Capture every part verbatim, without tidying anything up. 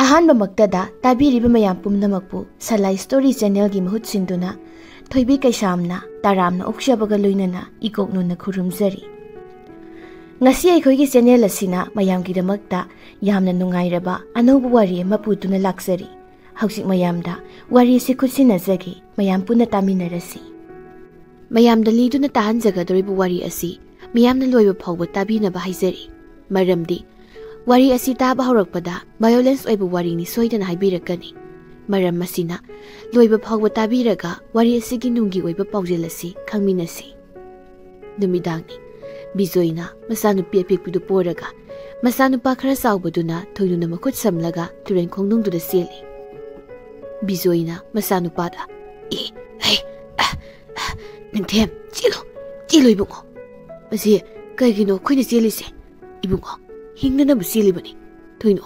ꯑꯍꯥꯟꯕꯃꯛꯇꯗ ꯇꯥꯕꯤꯔꯤꯕ ꯃꯌꯥꯝ ꯄꯨꯝꯅꯃꯛꯄꯨ ꯁꯂꯥꯏ ꯁ꯭ꯇꯣꯔꯤ ꯆꯦꯅꯦꯜꯒꯤ ꯃꯍꯨꯠ ꯁꯤꯟꯗꯨꯅ ꯊꯣꯏꯕꯤ ꯀꯩꯁꯥꯝꯅ ꯇꯔꯥꯝꯅ ꯑꯣꯛꯆꯕꯒ ꯂꯣꯏꯅꯅ ꯏꯀꯣꯛꯅꯣꯟꯅ ꯈꯨꯔꯨꯝꯖꯔꯤ꯫ ꯉꯁꯤ ꯑꯩꯈꯣꯏꯒꯤ ꯆꯦꯅꯦꯜ ꯑꯁꯤꯅ ꯃꯌꯥꯝꯒꯤꯗꯃꯛꯇ ꯌꯥꯝꯅ ꯅꯨꯡꯉꯥꯏꯔꯕ ꯑꯅꯧꯕ ꯋꯥꯔꯤ ꯑꯃ ꯄꯨꯗꯨꯅ ꯂꯥꯛꯆꯔꯤ꯫ ꯍꯧꯖꯤꯛ ꯃꯌꯥꯝꯗ ꯋꯥꯔꯤ ꯑꯁꯤ ꯈꯨꯠꯁꯤꯟꯅꯖꯒꯦ, ꯃꯌꯥꯝ ꯄꯨꯟꯅ ꯇꯥꯃꯤꯟꯅꯔꯁꯤ꯫ ꯃꯌꯥꯝꯗ ꯂꯤꯗꯨꯅ ꯇꯥꯍꯟꯖꯒꯗꯧꯔꯤꯕ ꯋꯥꯔꯤ ꯑꯁꯤ ꯃꯤꯌꯥꯝꯅ ꯂꯣꯏꯕ ꯐꯥꯎꯕ ꯇꯥꯕꯤꯅꯕ ꯍꯥꯏꯖꯔꯤ꯫ ꯃꯔꯝꯗꯤ ꯋꯥꯔꯤ ꯑꯁꯤ ꯇꯥꯕ ꯍꯧꯔꯛꯄꯗ violence ꯑꯣꯏꯕ ꯋꯥꯔꯤꯅꯤ ꯁꯣꯏꯗꯅ ꯍꯥꯏꯕꯤꯔꯛꯀꯅꯤ꯫ ꯃꯔꯝ ꯑꯁꯤꯅ ꯂꯣꯏꯕ ꯐꯥꯎꯕ ꯇꯥꯕꯤꯔꯒ ꯋꯥꯔꯤ ꯑꯁꯤꯒꯤ ꯅꯨꯡꯒꯤ ꯑꯣꯏꯕ ꯄꯥꯎꯖꯦꯜ ꯑꯁꯤ ꯈꯪꯃꯤꯟꯅꯁꯤ꯫ ꯅꯨꯃꯤꯗꯥꯡꯅꯤ꯫ ꯕꯤꯖꯣꯏꯅ ꯃꯆꯥꯅꯨꯄꯤ ꯑꯄꯤꯛꯄꯤꯗꯨ ꯄꯣꯔꯒ ꯃꯆꯥꯅꯨꯄꯥ ꯈꯔ ꯆꯥꯎꯕꯗꯨꯅ ꯊꯣꯏꯅꯨꯅ ꯃꯈꯨꯠ ꯁꯝꯂꯒ ꯇꯨꯔꯦꯟ ꯈꯣꯡꯅꯨꯡꯗꯨꯗ ꯆꯦꯜꯂꯤ꯫ ꯕꯤꯖꯣꯏꯅ ꯃꯆꯥꯅꯨꯄꯥꯗ, "ꯑꯦ, ꯍꯩ, ꯑ, ꯑ, ꯅꯤꯡꯊꯦꯝ, ꯆꯦꯜꯂꯣ, ꯆꯦꯜꯂꯣ ꯏꯕꯨꯡꯉꯣ꯫ ꯃꯁꯤ ꯀꯩꯒꯤꯅꯣ ꯑꯩꯈꯣꯏꯅ ꯆꯦꯜꯂꯤꯁꯦ? ꯏꯕꯨꯡꯉꯣ, ꯍꯤꯡꯅꯅꯕ ꯆꯦꯜꯂꯤꯕꯅꯤ꯫ ꯊꯣꯏꯅꯨ,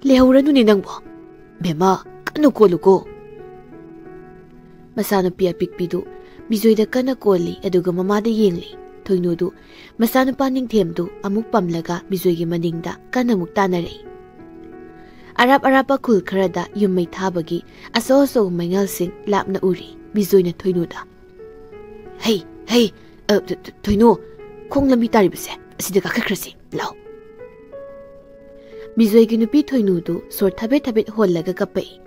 ꯂꯩꯍꯧꯔꯅꯨꯅꯦ ꯅꯪꯕꯣ꯫ ꯕꯦꯝꯃ, ꯀꯟꯅ ꯀꯣꯜꯂꯨꯀꯣ꯫" ꯃꯆꯥꯅꯨꯄꯤ ꯑꯄꯤꯛꯄꯤꯗꯨ ꯕꯤꯖꯣꯏꯗ ꯀꯟꯅ ꯀꯣꯜꯂꯤ, ꯑꯗꯨꯒ ꯃꯃꯥꯗ ꯌꯦꯡꯂꯤ꯫ ꯊꯣꯏꯅꯨꯗꯨ ꯃꯆꯥꯅꯨꯄꯥ ꯅꯤꯡꯊꯦꯝꯗꯨ ꯑꯃꯨꯛ ꯄꯝꯂꯒ ꯕꯤꯖꯣꯏꯒꯤ ꯃꯅꯤꯡꯗ ꯀꯟꯅ ꯑꯃꯨꯛ ꯇꯥꯟꯅꯔꯛꯏ꯫ ꯑꯔꯥꯞ ꯑꯔꯥꯞꯄ ꯈꯨꯜ ꯈꯔꯗ ꯌꯨꯝ ꯃꯩ ꯊꯥꯕꯒꯤ ꯑꯆꯧ ꯑꯆꯧꯕ ꯃꯩꯉꯥꯜꯁꯤꯡ ꯂꯥꯞꯅ ꯎꯔꯤ꯫ ꯕꯤꯖꯣꯏꯅ ꯊꯣꯏꯅꯨꯗ, "ꯍꯩ, ꯍꯩ, ꯑ, ꯊ-, ꯊ-, ꯊꯣꯏꯅꯨ, ꯈꯣꯡ ꯂꯝꯕꯤ ꯇꯥꯔꯤꯕꯁꯦ, ꯑꯁꯤꯗ ꯀꯥꯈꯠꯈ꯭ꯔꯁꯤ, ꯂꯥꯎ꯫" ꯕꯤꯖꯣꯏꯒꯤ ꯅꯨꯄꯤ ꯊꯣꯏꯅꯨꯗꯨ ꯁꯣꯔ ꯊꯕꯦꯠ ꯊꯕꯦꯠ ꯍꯣꯜꯂꯒ ꯀꯞꯄꯛꯏ꯫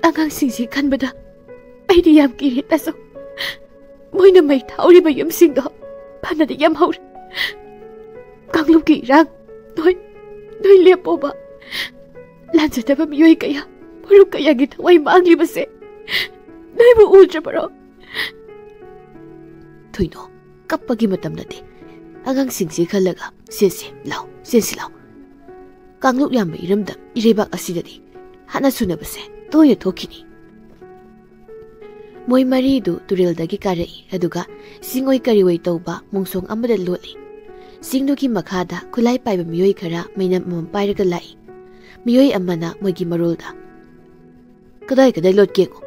"ꯑꯉꯥꯡꯁꯤꯡꯁꯤ ꯈꯟꯕꯗ ꯑꯩꯗꯤ ꯌꯥꯝ ꯀꯤꯔꯦ, ꯇꯥꯆꯧ꯫ ꯃꯣꯏꯅ ꯃꯩ ꯊꯥꯎꯔꯤꯕ ꯌꯨꯝꯁꯤꯡꯗꯣ ꯐꯅꯗꯤ ꯌꯥꯝ ꯍꯧꯔꯦ꯫ ꯀꯥꯡꯂꯨꯞꯀꯤ ꯏꯔꯥꯡ, ꯅꯣꯏ, ꯅꯣꯏ ꯂꯦꯞꯄꯣꯕ꯫ ꯂꯥꯟꯖꯗꯕ ꯃꯤꯑꯣꯏ ꯀꯌꯥ, ꯃꯔꯨꯞ ꯀꯌꯥꯒꯤ ꯊꯋꯥꯏ ꯃꯥꯡꯂꯤꯕꯁꯦ ꯅꯣꯏꯕꯨ ꯎꯗ꯭ꯔꯕꯔꯣ?" "ꯊꯣꯏꯅꯨ, ꯀꯞꯄꯒꯤ ꯃꯇꯝ ꯅꯠꯇꯦ꯫ ꯑꯉꯥꯡꯁꯤꯡꯁꯤ ꯈꯜꯂꯒ ꯆꯦꯟꯁꯤ ꯂꯥꯎ, ꯆꯦꯟꯁꯤ ꯂꯥꯎ꯫ ꯀꯥꯡꯂꯨꯞ ꯌꯥꯝꯕ ꯏꯔꯝꯗꯝ ꯏꯔꯩꯕꯥꯛ ꯑꯁꯤꯗꯗꯤ ꯍꯥꯠꯅ ꯁꯨꯅꯕꯁꯦ ꯇꯣꯏꯅ ꯊꯣꯛꯈꯤꯅꯤ꯫" ꯃꯣꯏ ꯃꯔꯤꯗꯨ ꯇꯨꯔꯦꯜꯗꯒꯤ ꯀꯥꯔꯛꯏ, ꯑꯗꯨꯒ ꯆꯤꯡ ꯑꯣꯏ ꯀꯔꯤ ꯑꯣꯏ ꯇꯧꯕ ꯃꯣꯡꯁꯣꯡ ꯑꯃꯗ ꯂꯣꯠꯂꯤ꯫ ꯆꯤꯡꯗꯨꯒꯤ ꯃꯈꯥꯗ ꯈꯨꯠꯂꯥꯏ ꯄꯥꯏꯕ ꯃꯤꯑꯣꯏ ꯈꯔ ꯃꯩꯅꯝ ꯑꯃꯃꯝ ꯄꯥꯏꯔꯒ ꯂꯥꯛꯏ꯫ ꯃꯤꯑꯣꯏ ꯑꯃꯅ ꯃꯣꯏꯒꯤ ꯃꯔꯣꯜꯗ, "ꯀꯗꯥꯏ ꯀꯗꯥꯏ ꯂꯣꯠꯀꯦ ꯌꯦꯡꯉꯨ꯫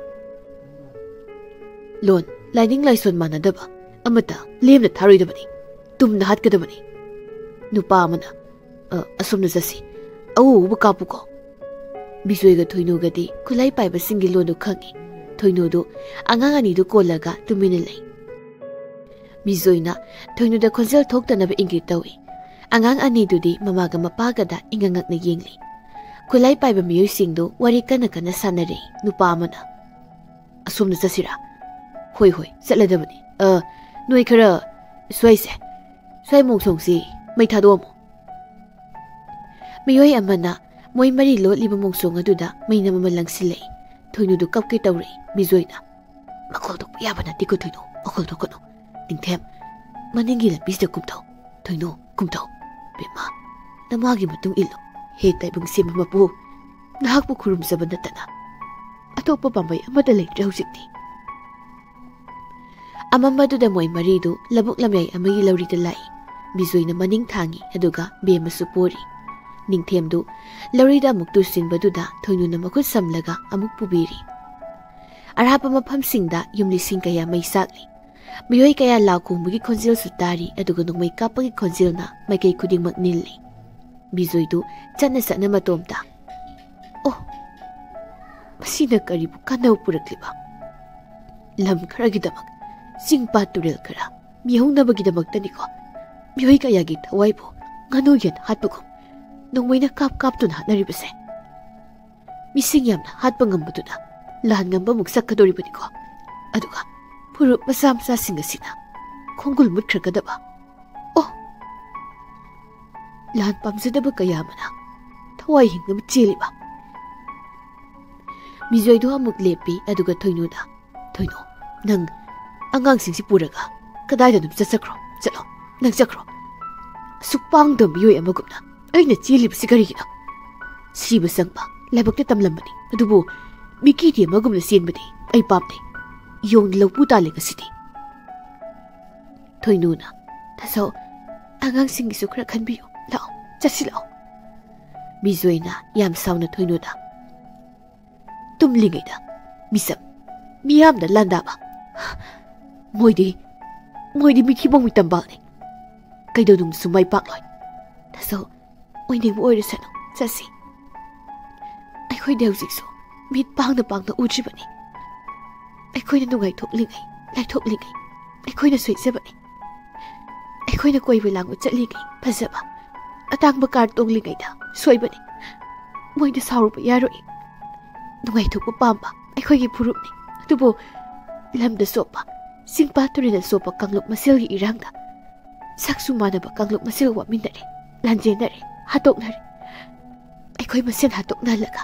ꯂꯣꯟ, ꯂꯥꯏꯅꯤꯡ ꯂꯥꯏꯁꯣꯟ ꯃꯥꯟꯅꯗꯕ ꯑꯃꯠꯇ ꯂꯦꯝꯅ ꯊꯥꯔꯣꯏꯗꯕꯅꯤ꯫ ꯇꯨꯝꯅ ꯍꯥꯠꯀꯗꯕꯅꯤ꯫" ꯅꯨꯄꯥ ꯑꯃꯅ, "ꯑ, ꯑꯁꯣꯝꯗ ꯆꯠꯁꯤ꯫ ꯑꯎ ꯑꯎꯕ ꯀꯥꯞꯄꯨꯀꯣ꯫" ꯕꯤꯖꯣꯏꯒ ꯊꯣꯏꯅꯨꯒꯗꯤ ꯈꯨꯠꯂꯥꯏ ꯄꯥꯏꯕꯁꯤꯡꯒꯤ ꯂꯣꯟꯗꯨ ꯈꯪꯏ꯫ ꯊꯣꯏꯅꯨꯗꯨ ꯑꯉꯥꯡ ꯑꯅꯤꯗꯨ ꯀꯣꯜꯂꯒ ꯇꯨꯃꯤꯟꯅ ꯂꯩ꯫ ꯕꯤꯖꯣꯏꯅ ꯊꯣꯏꯅꯨꯗ ꯈꯣꯟꯖꯦꯜ ꯊꯣꯛꯇꯅꯕ ꯏꯪꯒꯤꯠ ꯇꯧꯏ꯫ ꯑꯉꯥꯡ ꯑꯅꯤꯗꯨꯗꯤ ꯃꯃꯥꯒ ꯃꯄꯥꯒꯗ ꯏꯉꯛ ꯉꯛꯅ ꯌꯦꯡꯂꯤ꯫ ꯈꯨꯠꯂꯥꯏ ꯄꯥꯏꯕ ꯃꯤꯑꯣꯏꯁꯤꯡꯗꯨ ꯋꯥꯔꯤ ꯀꯟꯅ ꯀꯟꯅ ꯁꯥꯟꯅꯔꯤ꯫ ꯅꯨꯄꯥ ꯑꯃꯅ, "ꯑꯁꯣꯝꯗ ꯆꯠꯁꯤꯔꯥ?" "ꯍꯣꯏ, ꯍꯣꯏ, ꯆꯠꯂꯗꯕꯅꯤ꯫ ꯑ, ꯅꯣꯏ ꯈꯔ ꯁ꯭ꯋꯥꯏꯁꯦ, ꯁ꯭ꯋꯥꯏ ꯃꯣꯡꯁꯣꯡꯁꯤ ꯃꯩ ꯊꯥꯗꯣꯛꯑꯝꯃꯣ꯫" ꯃꯤꯑꯣꯏ ꯑꯃꯅ ꯃꯣꯏ ꯃꯔꯤ ꯂꯣꯠꯂꯤꯕ ꯃꯣꯡꯁꯣꯡ ꯑꯗꯨꯗ ꯃꯩꯅꯝ ꯑꯃ ꯂꯪꯁꯤꯜꯂꯛꯏ꯫ ꯊꯣꯏꯅꯨꯗꯨ ꯀꯞꯀꯦ ꯇꯧꯔꯛꯏ꯫ ꯕꯤꯖꯣꯏꯅ, "ꯃꯈꯣꯜ ꯊꯣꯛꯄ ꯌꯥꯕ ꯅꯠꯇꯦꯀꯣ ꯊꯣꯏꯅꯨ, ꯃꯈꯣꯜ ꯊꯣꯛꯀꯅꯨ꯫ ꯅꯤꯡꯊꯦꯝ, ꯃꯅꯤꯡꯒꯤ ꯂꯝꯕꯤꯁꯤꯗ ꯀꯨꯝꯊꯧ꯫ ꯊꯣꯏꯅꯨ, ꯀꯨꯝꯊꯧ꯫ ꯕꯦꯝꯃ, ꯅꯃꯥꯒꯤ ꯃꯇꯨꯡ ꯏꯜꯂꯨ꯫ ꯍꯦ ꯇꯥꯏꯕꯪ ꯁꯦꯝꯕ ꯃꯄꯨ, ꯅꯍꯥꯛꯄꯨ ꯈꯨꯔꯨꯝꯖꯕ ꯅꯠꯇꯅ ꯑꯇꯣꯞꯄ ꯄꯥꯝꯕꯩ ꯑꯃꯠꯇ ꯂꯩꯇ꯭ꯔꯦ ꯍꯧꯖꯤꯛꯇꯤ꯫" ꯑꯃꯝꯕꯗꯨꯗ ꯃꯣꯏ ꯃꯔꯤꯗꯨ ꯂꯧꯕꯨꯛ ꯂꯝꯌꯥꯏ ꯑꯃꯒꯤ ꯂꯧꯔꯤꯗ ꯂꯥꯛꯏ꯫ ꯕꯤꯖꯣꯏꯅ ꯃꯅꯤꯡ ꯊꯥꯡꯉꯤ, ꯑꯗꯨꯒ ꯕꯦꯝꯃꯁꯨ ꯄꯣꯔꯤ꯫ ꯅꯤꯡꯊꯦꯝꯗꯨ ꯂꯧꯔꯤꯗ ꯑꯃꯨꯛ ꯇꯨꯁꯤꯟꯕꯗꯨꯗ ꯊꯣꯏꯅꯨꯅ ꯃꯈꯨꯠ ꯁꯝꯂꯒ ꯑꯃꯨꯛ ꯄꯨꯕꯤꯔꯤ꯫ ꯑꯔꯥꯞꯄ ꯃꯐꯝꯁꯤꯡꯗ ꯌꯨꯝ ꯂꯤꯁꯤꯡ ꯀꯌꯥ ꯃꯩ ꯆꯥꯛꯂꯤ꯫ ꯃꯤꯑꯣꯏ ꯀꯌꯥ ꯂꯥꯎ ꯈꯣꯡꯕꯒꯤ ꯈꯣꯟꯖꯦꯜꯁꯨ ꯇꯥꯔꯤ, ꯑꯗꯨꯒ ꯅꯣꯡꯃꯩ ꯀꯥꯞꯄꯒꯤ ꯈꯣꯟꯖꯦꯜꯅ ꯃꯥꯏꯀꯩ ꯈꯨꯗꯤꯡꯃꯛ ꯅꯤꯜꯂꯤ꯫ ꯕꯤꯖꯣꯏꯗꯨ ꯆꯠꯅ ꯆꯠꯅ ꯃꯇꯣꯝꯇ, "ꯑꯣ, ꯃꯁꯤꯅ ꯀꯔꯤꯕꯨ ꯀꯥꯟꯅꯕ ꯄꯨꯔꯛꯂꯤꯕ? ꯂꯝ ꯈꯔꯒꯤꯗꯃꯛ, ꯆꯤꯡ ꯄꯥꯠ ꯇꯨꯔꯦꯜ ꯈꯔ ꯃꯤꯍꯧꯅꯕꯒꯤꯗꯃꯛꯇꯅꯤꯀꯣ꯫ ꯃꯤꯑꯣꯏ ꯀꯌꯥꯒꯤ ꯊꯋꯥꯏꯕꯨ ꯉꯥꯅꯨ ꯌꯦꯟ ꯍꯥꯠꯄꯒꯨꯝ ꯅꯣꯡꯃꯩꯅ ꯀꯥꯞ ꯀꯥꯞꯇꯨꯅ ꯍꯥꯠꯅꯔꯤꯕꯁꯦ꯫ ꯃꯤꯁꯤꯡ ꯌꯥꯝꯅ ꯍꯥꯠꯄ ꯉꯝꯕꯗꯨꯅ ꯂꯥꯟ ꯉꯝꯕ ꯑꯃꯨꯛ ꯆꯠꯀꯗꯧꯔꯤꯕꯅꯤꯀꯣ꯫ ꯑꯗꯨꯒ ꯐꯨꯔꯨꯞ ꯃꯆꯥ ꯃꯆꯥꯁꯤꯡ ꯑꯁꯤꯅ ꯈꯣꯡꯒꯨꯜ ꯃꯨꯠꯈ꯭ꯔꯒꯗꯕ꯫ ꯑꯣ, ꯂꯥꯟ ꯄꯥꯝꯖꯗꯕ ꯀꯌꯥ ꯑꯃꯅ ꯊꯋꯥꯏ ꯍꯤꯡꯅꯕ ꯆꯦꯜꯂꯤꯕ꯫" ꯕꯤꯖꯣꯏꯗꯨ ꯑꯃꯨꯛ ꯂꯦꯞꯄꯤ, ꯑꯗꯨꯒ ꯊꯣꯏꯅꯨꯗ, "ꯊꯣꯏꯅꯨ, ꯅꯪ ꯑꯉꯥꯡꯁꯤꯡꯁꯤ ꯄꯨꯔꯒ ꯀꯗꯥꯏꯗꯅꯣ ꯆꯠꯆꯈ꯭ꯔꯣ꯫ ꯆꯠꯂꯣ, ꯅꯪ ꯆꯠꯈ꯭ꯔꯣ꯫ ꯑꯁꯨꯛ ꯄꯥꯡꯗꯕ ꯃꯤꯑꯣꯏ ꯑꯃꯒꯨꯝꯅ ꯑꯩꯅ ꯆꯦꯜꯂꯤꯕꯁꯤ ꯀꯔꯤꯒꯤꯅꯣ? ꯁꯤꯕ ꯆꯪꯕ ꯂꯥꯏꯕꯛꯇ ꯇꯝꯂꯝꯕꯅꯤ, ꯑꯗꯨꯕꯨ ꯃꯤꯀꯤꯗꯤ ꯑꯃꯒꯨꯝꯅ ꯆꯦꯟꯕꯗꯤ ꯑꯩ ꯄꯥꯝꯗꯦ꯫ ꯌꯣꯡꯅ ꯂꯧꯄꯨ ꯇꯥꯜꯂꯦ ꯉꯁꯤꯗꯤ꯫" ꯊꯣꯏꯅꯨꯅ, "ꯇꯥꯆꯧ, ꯑꯉꯥꯡꯁꯤꯡꯒꯤꯁꯨ ꯈꯔ ꯈꯟꯕꯤꯌꯨ꯫ ꯂꯥꯛꯑꯣ, ꯆꯠꯁꯤ ꯂꯥꯛꯑꯣ꯫" ꯕꯤꯖꯣꯏꯅ ꯌꯥꯝ ꯁꯥꯎꯅ ꯊꯣꯏꯅꯨꯗ, "ꯇꯨꯝꯂꯤꯉꯩꯗ ꯃꯤꯆꯝ, ꯃꯤꯌꯥꯝꯅ ꯂꯥꯟꯗꯥꯕ꯫ ꯃꯣꯏꯗꯤ, ꯃꯣꯏꯗꯤ ꯃꯤꯊꯤꯕꯣꯡ ꯃꯤꯇꯝꯕꯥꯜꯅꯤ꯫ ꯀꯩꯗꯧꯅꯨꯡꯗꯁꯨ ꯃꯥꯏ ꯄꯥꯛꯂꯣꯏ꯫ ꯇꯥꯆꯧ, ꯑꯣꯏꯅꯤꯡꯕ ꯑꯣꯏꯔꯁꯅꯨ, ꯆꯠꯁꯤ꯫ ꯑꯩꯈꯣꯏꯗꯤ ꯍꯧꯖꯤꯛꯁꯨ ꯃꯤꯠ ꯄꯥꯡꯅ ꯄꯥꯡꯅ ꯎꯗ꯭ꯔꯤꯕꯅꯤ꯫ ꯑꯩꯈꯣꯏꯅ ꯅꯨꯡꯉꯥꯏꯊꯣꯛꯂꯤꯉꯩ, ꯂꯥꯏꯊꯣꯛꯂꯤꯉꯩ, ꯑꯩꯈꯣꯏꯅ ꯁꯣꯏꯖꯕꯅꯤ꯫ ꯑꯩꯈꯣꯏꯅ ꯀꯣꯏꯕ ꯂꯥꯡꯕ ꯆꯠꯂꯤꯉꯩ, ꯐꯖꯕ ꯑꯇꯥꯡꯕ ꯀꯥꯔ ꯇꯣꯡꯂꯤꯉꯩꯗ ꯁꯣꯏꯕꯅꯤ꯫ ꯃꯣꯏꯗ ꯁꯥꯎꯔꯨꯕ ꯌꯥꯔꯣꯏ꯫ ꯅꯨꯡꯉꯥꯏꯊꯣꯛꯄ ꯄꯥꯝꯕ ꯑꯩꯈꯣꯏꯒꯤ ꯐꯨꯔꯨꯞꯅꯤ꯫ ꯑꯗꯨꯕꯨ ꯂꯝꯗ ꯁꯣꯛꯄ, ꯆꯤꯡꯄꯥ ꯇꯨꯔꯦꯜꯗ ꯁꯣꯛꯄ ꯀꯥꯡꯂꯨꯞ ꯃꯁꯦꯜꯒꯤ ꯏꯔꯥꯡꯗ ꯁꯛꯁꯨ ꯃꯥꯟꯅꯕ ꯀꯥꯡꯂꯨꯞ ꯃꯁꯦꯜ ꯋꯥꯃꯤꯟꯅꯔꯦ, ꯂꯥꯟꯖꯦꯟꯅꯔꯦ, ꯍꯥꯠꯇꯣꯛꯅꯔꯦ꯫ ꯑꯩꯈꯣꯏ ꯃꯁꯦꯜ ꯍꯥꯠꯇꯣꯛꯅꯍꯜꯂꯒ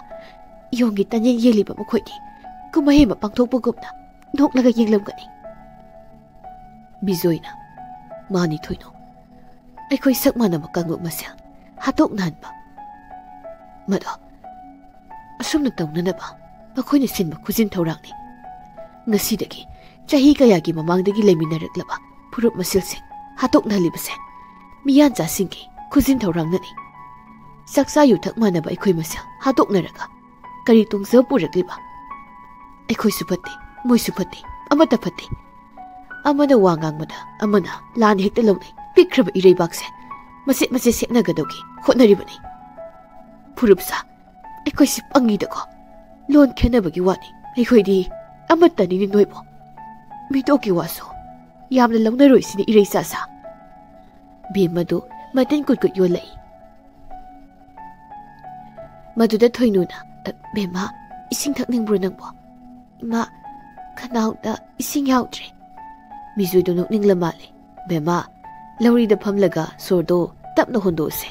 ꯌꯣꯡꯒꯤ ꯇꯟꯌꯦꯟ ꯌꯦꯜꯂꯤꯕ ꯃꯈꯣꯏꯗꯤ ꯀꯨꯝꯍꯩ ꯑꯃ ꯄꯥꯡꯊꯣꯛꯄꯒꯨꯝꯅ ꯅꯣꯛꯂꯒ ꯌꯦꯡꯂꯝꯒꯅꯤ꯫ ꯕꯤꯖꯣꯏꯅ, "ꯃꯥꯅꯤ ꯊꯣꯏꯅꯣ, ꯑꯩꯈꯣꯏ ꯁꯛ ꯃꯥꯟꯅꯕ ꯀꯥꯡꯂꯨꯞ ꯃꯁꯦꯜ ꯍꯥꯠꯇꯣꯛꯅꯍꯟꯕ, ꯃꯗꯣ ꯑꯁꯨꯝꯅ ꯇꯧꯅꯅꯕ ꯃꯈꯣꯏꯅ ꯁꯤꯟꯕ ꯈꯨꯖꯤꯟ ꯊꯧꯔꯥꯡꯅꯤ꯫ ꯉꯁꯤꯗꯒꯤ ꯆꯍꯤ ꯀꯌꯥꯒꯤ ꯃꯃꯥꯡꯗꯒꯤ ꯂꯩꯃꯤꯟꯅꯔꯛꯂꯕ ꯐꯨꯔꯨꯞ ꯃꯁꯦꯜꯁꯤꯡ ꯍꯥꯠꯇꯣꯛꯅꯍꯜꯂꯤꯕꯁꯦ ꯃꯤꯌꯥꯟꯆꯥꯁꯤꯡꯒꯤ ꯈꯨꯖꯤꯟ ꯊꯧꯔꯥꯡꯅꯅꯤ꯫ ꯆꯥꯛꯆꯥ ꯌꯨꯊꯛ ꯃꯥꯟꯅꯕ ꯑꯩꯈꯣꯏ ꯃꯁꯦꯜ ꯍꯥꯠꯇꯣꯛꯅꯔꯒ ꯀꯔꯤ ꯇꯣꯡꯖꯕ ꯄꯨꯔꯛꯂꯤꯕ? ꯑꯩꯈꯣꯏꯁꯨ ꯐꯠꯇꯦ, ꯃꯣꯏꯁꯨ ꯐꯠꯇꯦ, ꯑꯃꯠꯇ ꯐꯠꯇꯦ꯫ ꯑꯃꯅ ꯋꯥ ꯉꯥꯡꯕꯗ ꯑꯃꯅ ꯂꯥꯟ ꯍꯦꯛꯇ ꯂꯧꯅꯩ꯫ ꯄꯤꯛꯈ꯭ꯔꯕ ꯏꯔꯩꯕꯥꯛꯁꯦ ꯃꯆꯦꯠ ꯃꯆꯦꯠ ꯁꯦꯠꯅꯒꯗꯧꯒꯤ ꯍꯣꯠꯅꯔꯤꯕꯅꯤ꯫ ꯐꯨꯔꯨꯞ ꯁꯥ, ꯑꯩꯈꯣꯏꯁꯤ ꯄꯪꯉꯤꯗꯀꯣ꯫ ꯂꯣꯟ ꯈꯦꯠꯅꯕꯒꯤ ꯋꯥꯅꯤ꯫ ꯑꯩꯈꯣꯏꯗꯤ ꯑꯃꯠꯇꯅꯤꯅꯦ ꯅꯣꯏꯕꯨ꯫ ꯃꯤꯇꯣꯞꯀꯤ ꯋꯥꯁꯨ ꯌꯥꯝꯅ ꯂꯧꯅꯔꯣꯏꯁꯤꯅꯦ ꯏꯔꯩꯆꯥ ꯁꯥ꯫" ꯕꯦꯝꯃꯗꯨ ꯃꯇꯤꯟ ꯀꯨꯠ ꯀꯨꯠ ꯌꯣꯜꯂꯛꯏ꯫ ꯃꯗꯨꯗ ꯊꯣꯏꯅꯨꯅ, "ꯑ, ꯕꯦꯝꯃ, ꯏꯁꯤꯡ ꯊꯛꯅꯤꯡꯕ꯭ꯔꯣ ꯅꯪꯕꯣ?" "ꯏꯃꯥ, ꯈꯅꯥꯎꯗ ꯏꯁꯤꯡ ꯌꯥꯎꯗ꯭ꯔꯦ꯫" ꯃꯤꯖꯣꯏꯗꯣ ꯅꯣꯛꯅꯤꯡꯂ ꯃꯥꯜꯂꯦ꯫ "ꯕꯦꯝꯃ, ꯂꯧꯔꯤꯗ ꯐꯝꯂꯒ ꯁꯣꯔꯗꯣ ꯇꯞꯅ ꯍꯣꯟꯗꯣꯛꯎꯁꯦ꯫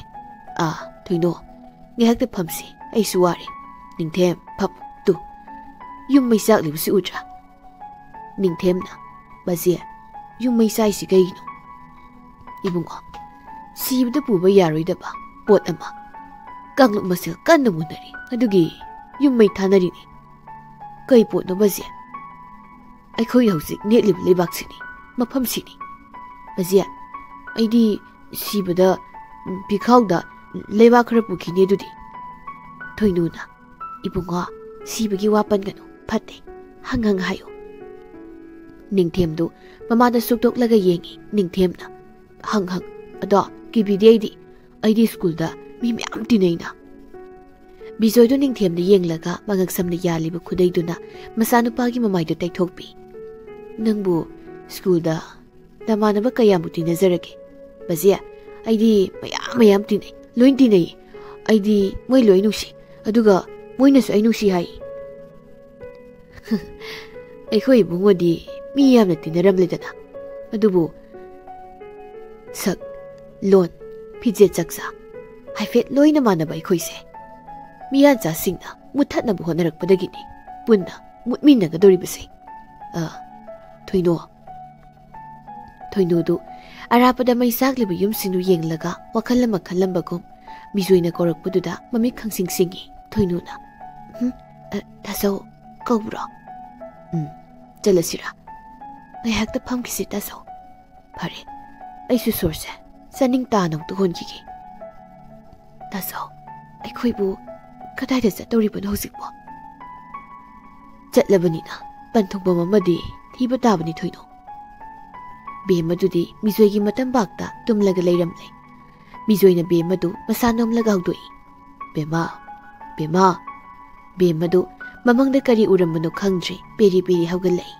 ꯑꯥ, ꯊꯣꯏꯅꯣ, ꯉꯥꯏꯍꯥꯛꯇ ꯐꯝꯁꯤ, ꯑꯩꯁꯨ ꯋꯥꯔꯦ꯫ ꯅꯤꯡꯊꯦꯝ, ꯐꯝ, ꯇꯨ꯫ ꯌꯨꯝ ꯃꯩ ꯆꯥꯛꯂꯤꯕꯁꯤ ꯎꯗ꯭ꯔꯥ?" ꯅꯤꯡꯊꯦꯝꯅ, "ꯕꯥꯖꯤ, ꯌꯨꯝ ꯃꯩ ꯆꯥꯛꯏꯁꯤ ꯀꯩꯒꯤꯅꯣ?" "ꯏꯕꯨꯡꯉꯣ, ꯁꯤꯕꯗ ꯄꯨꯕ ꯌꯥꯔꯣꯏꯗꯕ ꯄꯣꯠ ꯑꯃ ꯀꯥꯡꯂꯨꯞ ꯃꯁꯦꯜ ꯀꯟꯅ ꯃꯨꯟꯅꯔꯤ, ꯑꯗꯨꯒꯤ ꯌꯨꯝ ꯃꯩ ꯊꯥꯅꯔꯤꯅꯤ꯫" "ꯀꯩ ꯄꯣꯠꯅꯣ ꯕꯥꯖꯤ?" "ꯑꯩꯈꯣꯏ ꯍꯧꯖꯤꯛ ꯅꯦꯠꯂꯤꯕ ꯂꯩꯕꯥꯛꯁꯤꯅꯤ, ꯃꯐꯝꯁꯤꯅꯤ꯫" "ꯕꯥꯖꯤ, ꯑꯩꯗꯤ ꯁꯤꯕꯗ ꯄꯤꯈꯥꯎꯗ ꯂꯩꯕꯥꯛ ꯈꯔ ꯄꯨꯈꯤꯅꯤ ꯑꯗꯨꯗꯤ꯫" ꯊꯣꯏꯅꯨꯅ, "ꯏꯕꯨꯡꯉꯣ, ꯁꯤꯕꯒꯤ ꯋꯥ ꯄꯟꯒꯅꯨ, ꯐꯠꯇꯦ꯫ ꯍꯪ ꯍꯪ ꯍꯥꯏꯌꯨ꯫" ꯅꯤꯡꯊꯦꯝꯗꯨ ꯃꯃꯥꯗ ꯁꯨꯛꯇꯣꯛꯂꯒ ꯌꯦꯡꯉꯤ꯫ ꯅꯤꯡꯊꯦꯝꯅ, "ꯍꯪ ꯍꯪ, ꯑꯗꯣ ꯀꯤꯕꯤꯗꯦ ꯑꯩꯗꯤ꯫ ꯑꯩꯗꯤ ꯁ꯭ꯀꯨꯜꯗ ꯃꯤ ꯃꯌꯥꯝ ꯇꯤꯟꯅꯩꯅ꯫ ꯕꯤꯖꯣꯏꯗꯨ ꯅꯤꯡꯊꯦꯝꯗ ꯌꯦꯡꯂꯒ ꯃꯉꯛꯁꯝꯅ ꯌꯥꯜꯂꯤꯕ ꯈꯨꯗꯩꯗꯨꯅ ꯃꯆꯥꯅꯨꯄꯥꯒꯤ ꯃꯃꯥꯏꯗꯨ ꯇꯩꯊꯣꯛꯄꯤ꯫ "ꯅꯪꯕꯨ ꯁ꯭ꯀꯨꯜꯗ ꯅꯃꯥꯟꯅꯕ ꯀꯌꯥꯃꯨꯛ ꯇꯤꯟꯅꯖꯔꯒꯦ?" "ꯕꯖꯦ, ꯑꯩꯗꯤ ꯃꯌꯥꯝ ꯃꯌꯥꯝ ꯇꯤꯟꯅꯩ, ꯂꯣꯏ ꯇꯤꯟꯅꯩ꯫ ꯑꯩꯗꯤ ꯃꯣꯏ ꯂꯣꯏ ꯅꯨꯡꯁꯤ, ꯑꯗꯨꯒ ꯃꯣꯏꯅꯁꯨ ꯑꯩ ꯅꯨꯡꯁꯤ ꯍꯥꯏ꯫" "ꯑꯩꯈꯣꯏ ꯏꯕꯨꯡꯉꯣꯗꯤ ꯃꯤ ꯌꯥꯝꯅ ꯇꯤꯟꯅꯔꯝꯂꯦꯗꯅ, ꯑꯗꯨꯕꯨ ꯁꯛ, ꯂꯣꯟ, ꯐꯤꯖꯦꯠ ꯆꯛꯆꯥ ꯍꯥꯏꯐꯦꯠ ꯂꯣꯏꯅ ꯃꯥꯟꯅꯕ ꯑꯩꯈꯣꯏꯁꯦ ꯃꯤꯌꯥꯟꯆꯥꯁꯤꯡꯅ ꯃꯨꯠꯊꯠꯅꯕ ꯍꯣꯠꯅꯔꯛꯄꯗꯒꯤꯅꯤ ꯄꯨꯟꯅ ꯃꯨꯠꯃꯤꯟꯅꯒꯗꯧꯔꯤꯕꯁꯦ꯫ ꯑ, ꯊꯣꯏꯅꯣ꯫" ꯊꯣꯏꯅꯨꯗꯨ ꯑꯔꯥꯞꯄꯗ ꯃꯩ ꯆꯥꯛꯂꯤꯕ ꯌꯨꯝꯁꯤꯡꯗꯨ ꯌꯦꯡꯂꯒ ꯋꯥꯈꯜ ꯑꯃ ꯈꯜꯂꯝꯕꯒꯨꯝ ꯃꯤꯖꯣꯏꯅ ꯀꯧꯔꯛꯄꯗꯨꯗ ꯃꯃꯤꯠ ꯈꯪꯁꯤꯡ ꯁꯤꯡꯉꯤ꯫ ꯊꯣꯏꯅꯨꯅ, "ꯎꯝ, ꯑ, ꯇꯥꯆꯧ ꯀꯧꯕ꯭ꯔꯣ?" "ꯎꯝ, ꯆꯠꯂꯁꯤꯔꯥ?" "ꯉꯥꯏꯍꯥꯛꯇ ꯐꯝꯈꯤꯁꯤ ꯇꯥꯆꯧ꯫" "ꯐꯔꯦ, ꯑꯩꯁꯨ ꯁꯣꯔꯁꯦ ꯆꯥꯅꯤꯡ ꯇꯥꯅ ꯑꯃꯨꯛꯇ ꯍꯣꯟꯈꯤꯒꯦ꯫" "ꯇꯥꯆꯧ, ꯑꯩꯈꯣꯏꯕꯨ ꯀꯗꯥꯏꯗ ꯆꯠꯇꯧꯔꯤꯕꯅꯣ ꯍꯧꯖꯤꯛꯄꯣ?" "ꯆꯠꯂꯕꯅꯤꯅ ꯄꯟꯊꯨꯡꯐꯝ ꯑꯃꯗꯤ ꯊꯤꯕ ꯇꯥꯕꯅꯤ ꯊꯣꯏꯅꯨ꯫" ꯕꯦꯝꯃꯗꯨꯗꯤ ꯃꯤꯖꯣꯏꯒꯤ ꯃꯇꯝꯕꯥꯛꯇ ꯇꯨꯝꯂꯒ ꯂꯩꯔꯝꯂꯦ꯫ ꯃꯤꯖꯣꯏꯅ ꯕꯦꯝꯃꯗꯨ ꯃꯁꯥ ꯅꯣꯝꯂꯒ ꯍꯧꯗꯣꯛꯏ꯫ "ꯕꯦꯝꯃ, ꯕꯦꯝꯃ!" ꯕꯦꯝꯃꯗꯨ ꯃꯃꯪꯗ ꯀꯔꯤ ꯎꯔꯝꯕꯅꯣ ꯈꯪꯗ꯭ꯔꯦ, ꯄꯦꯔꯤ ꯄꯦꯔꯤ ꯍꯧꯒꯠꯂꯛꯏ꯫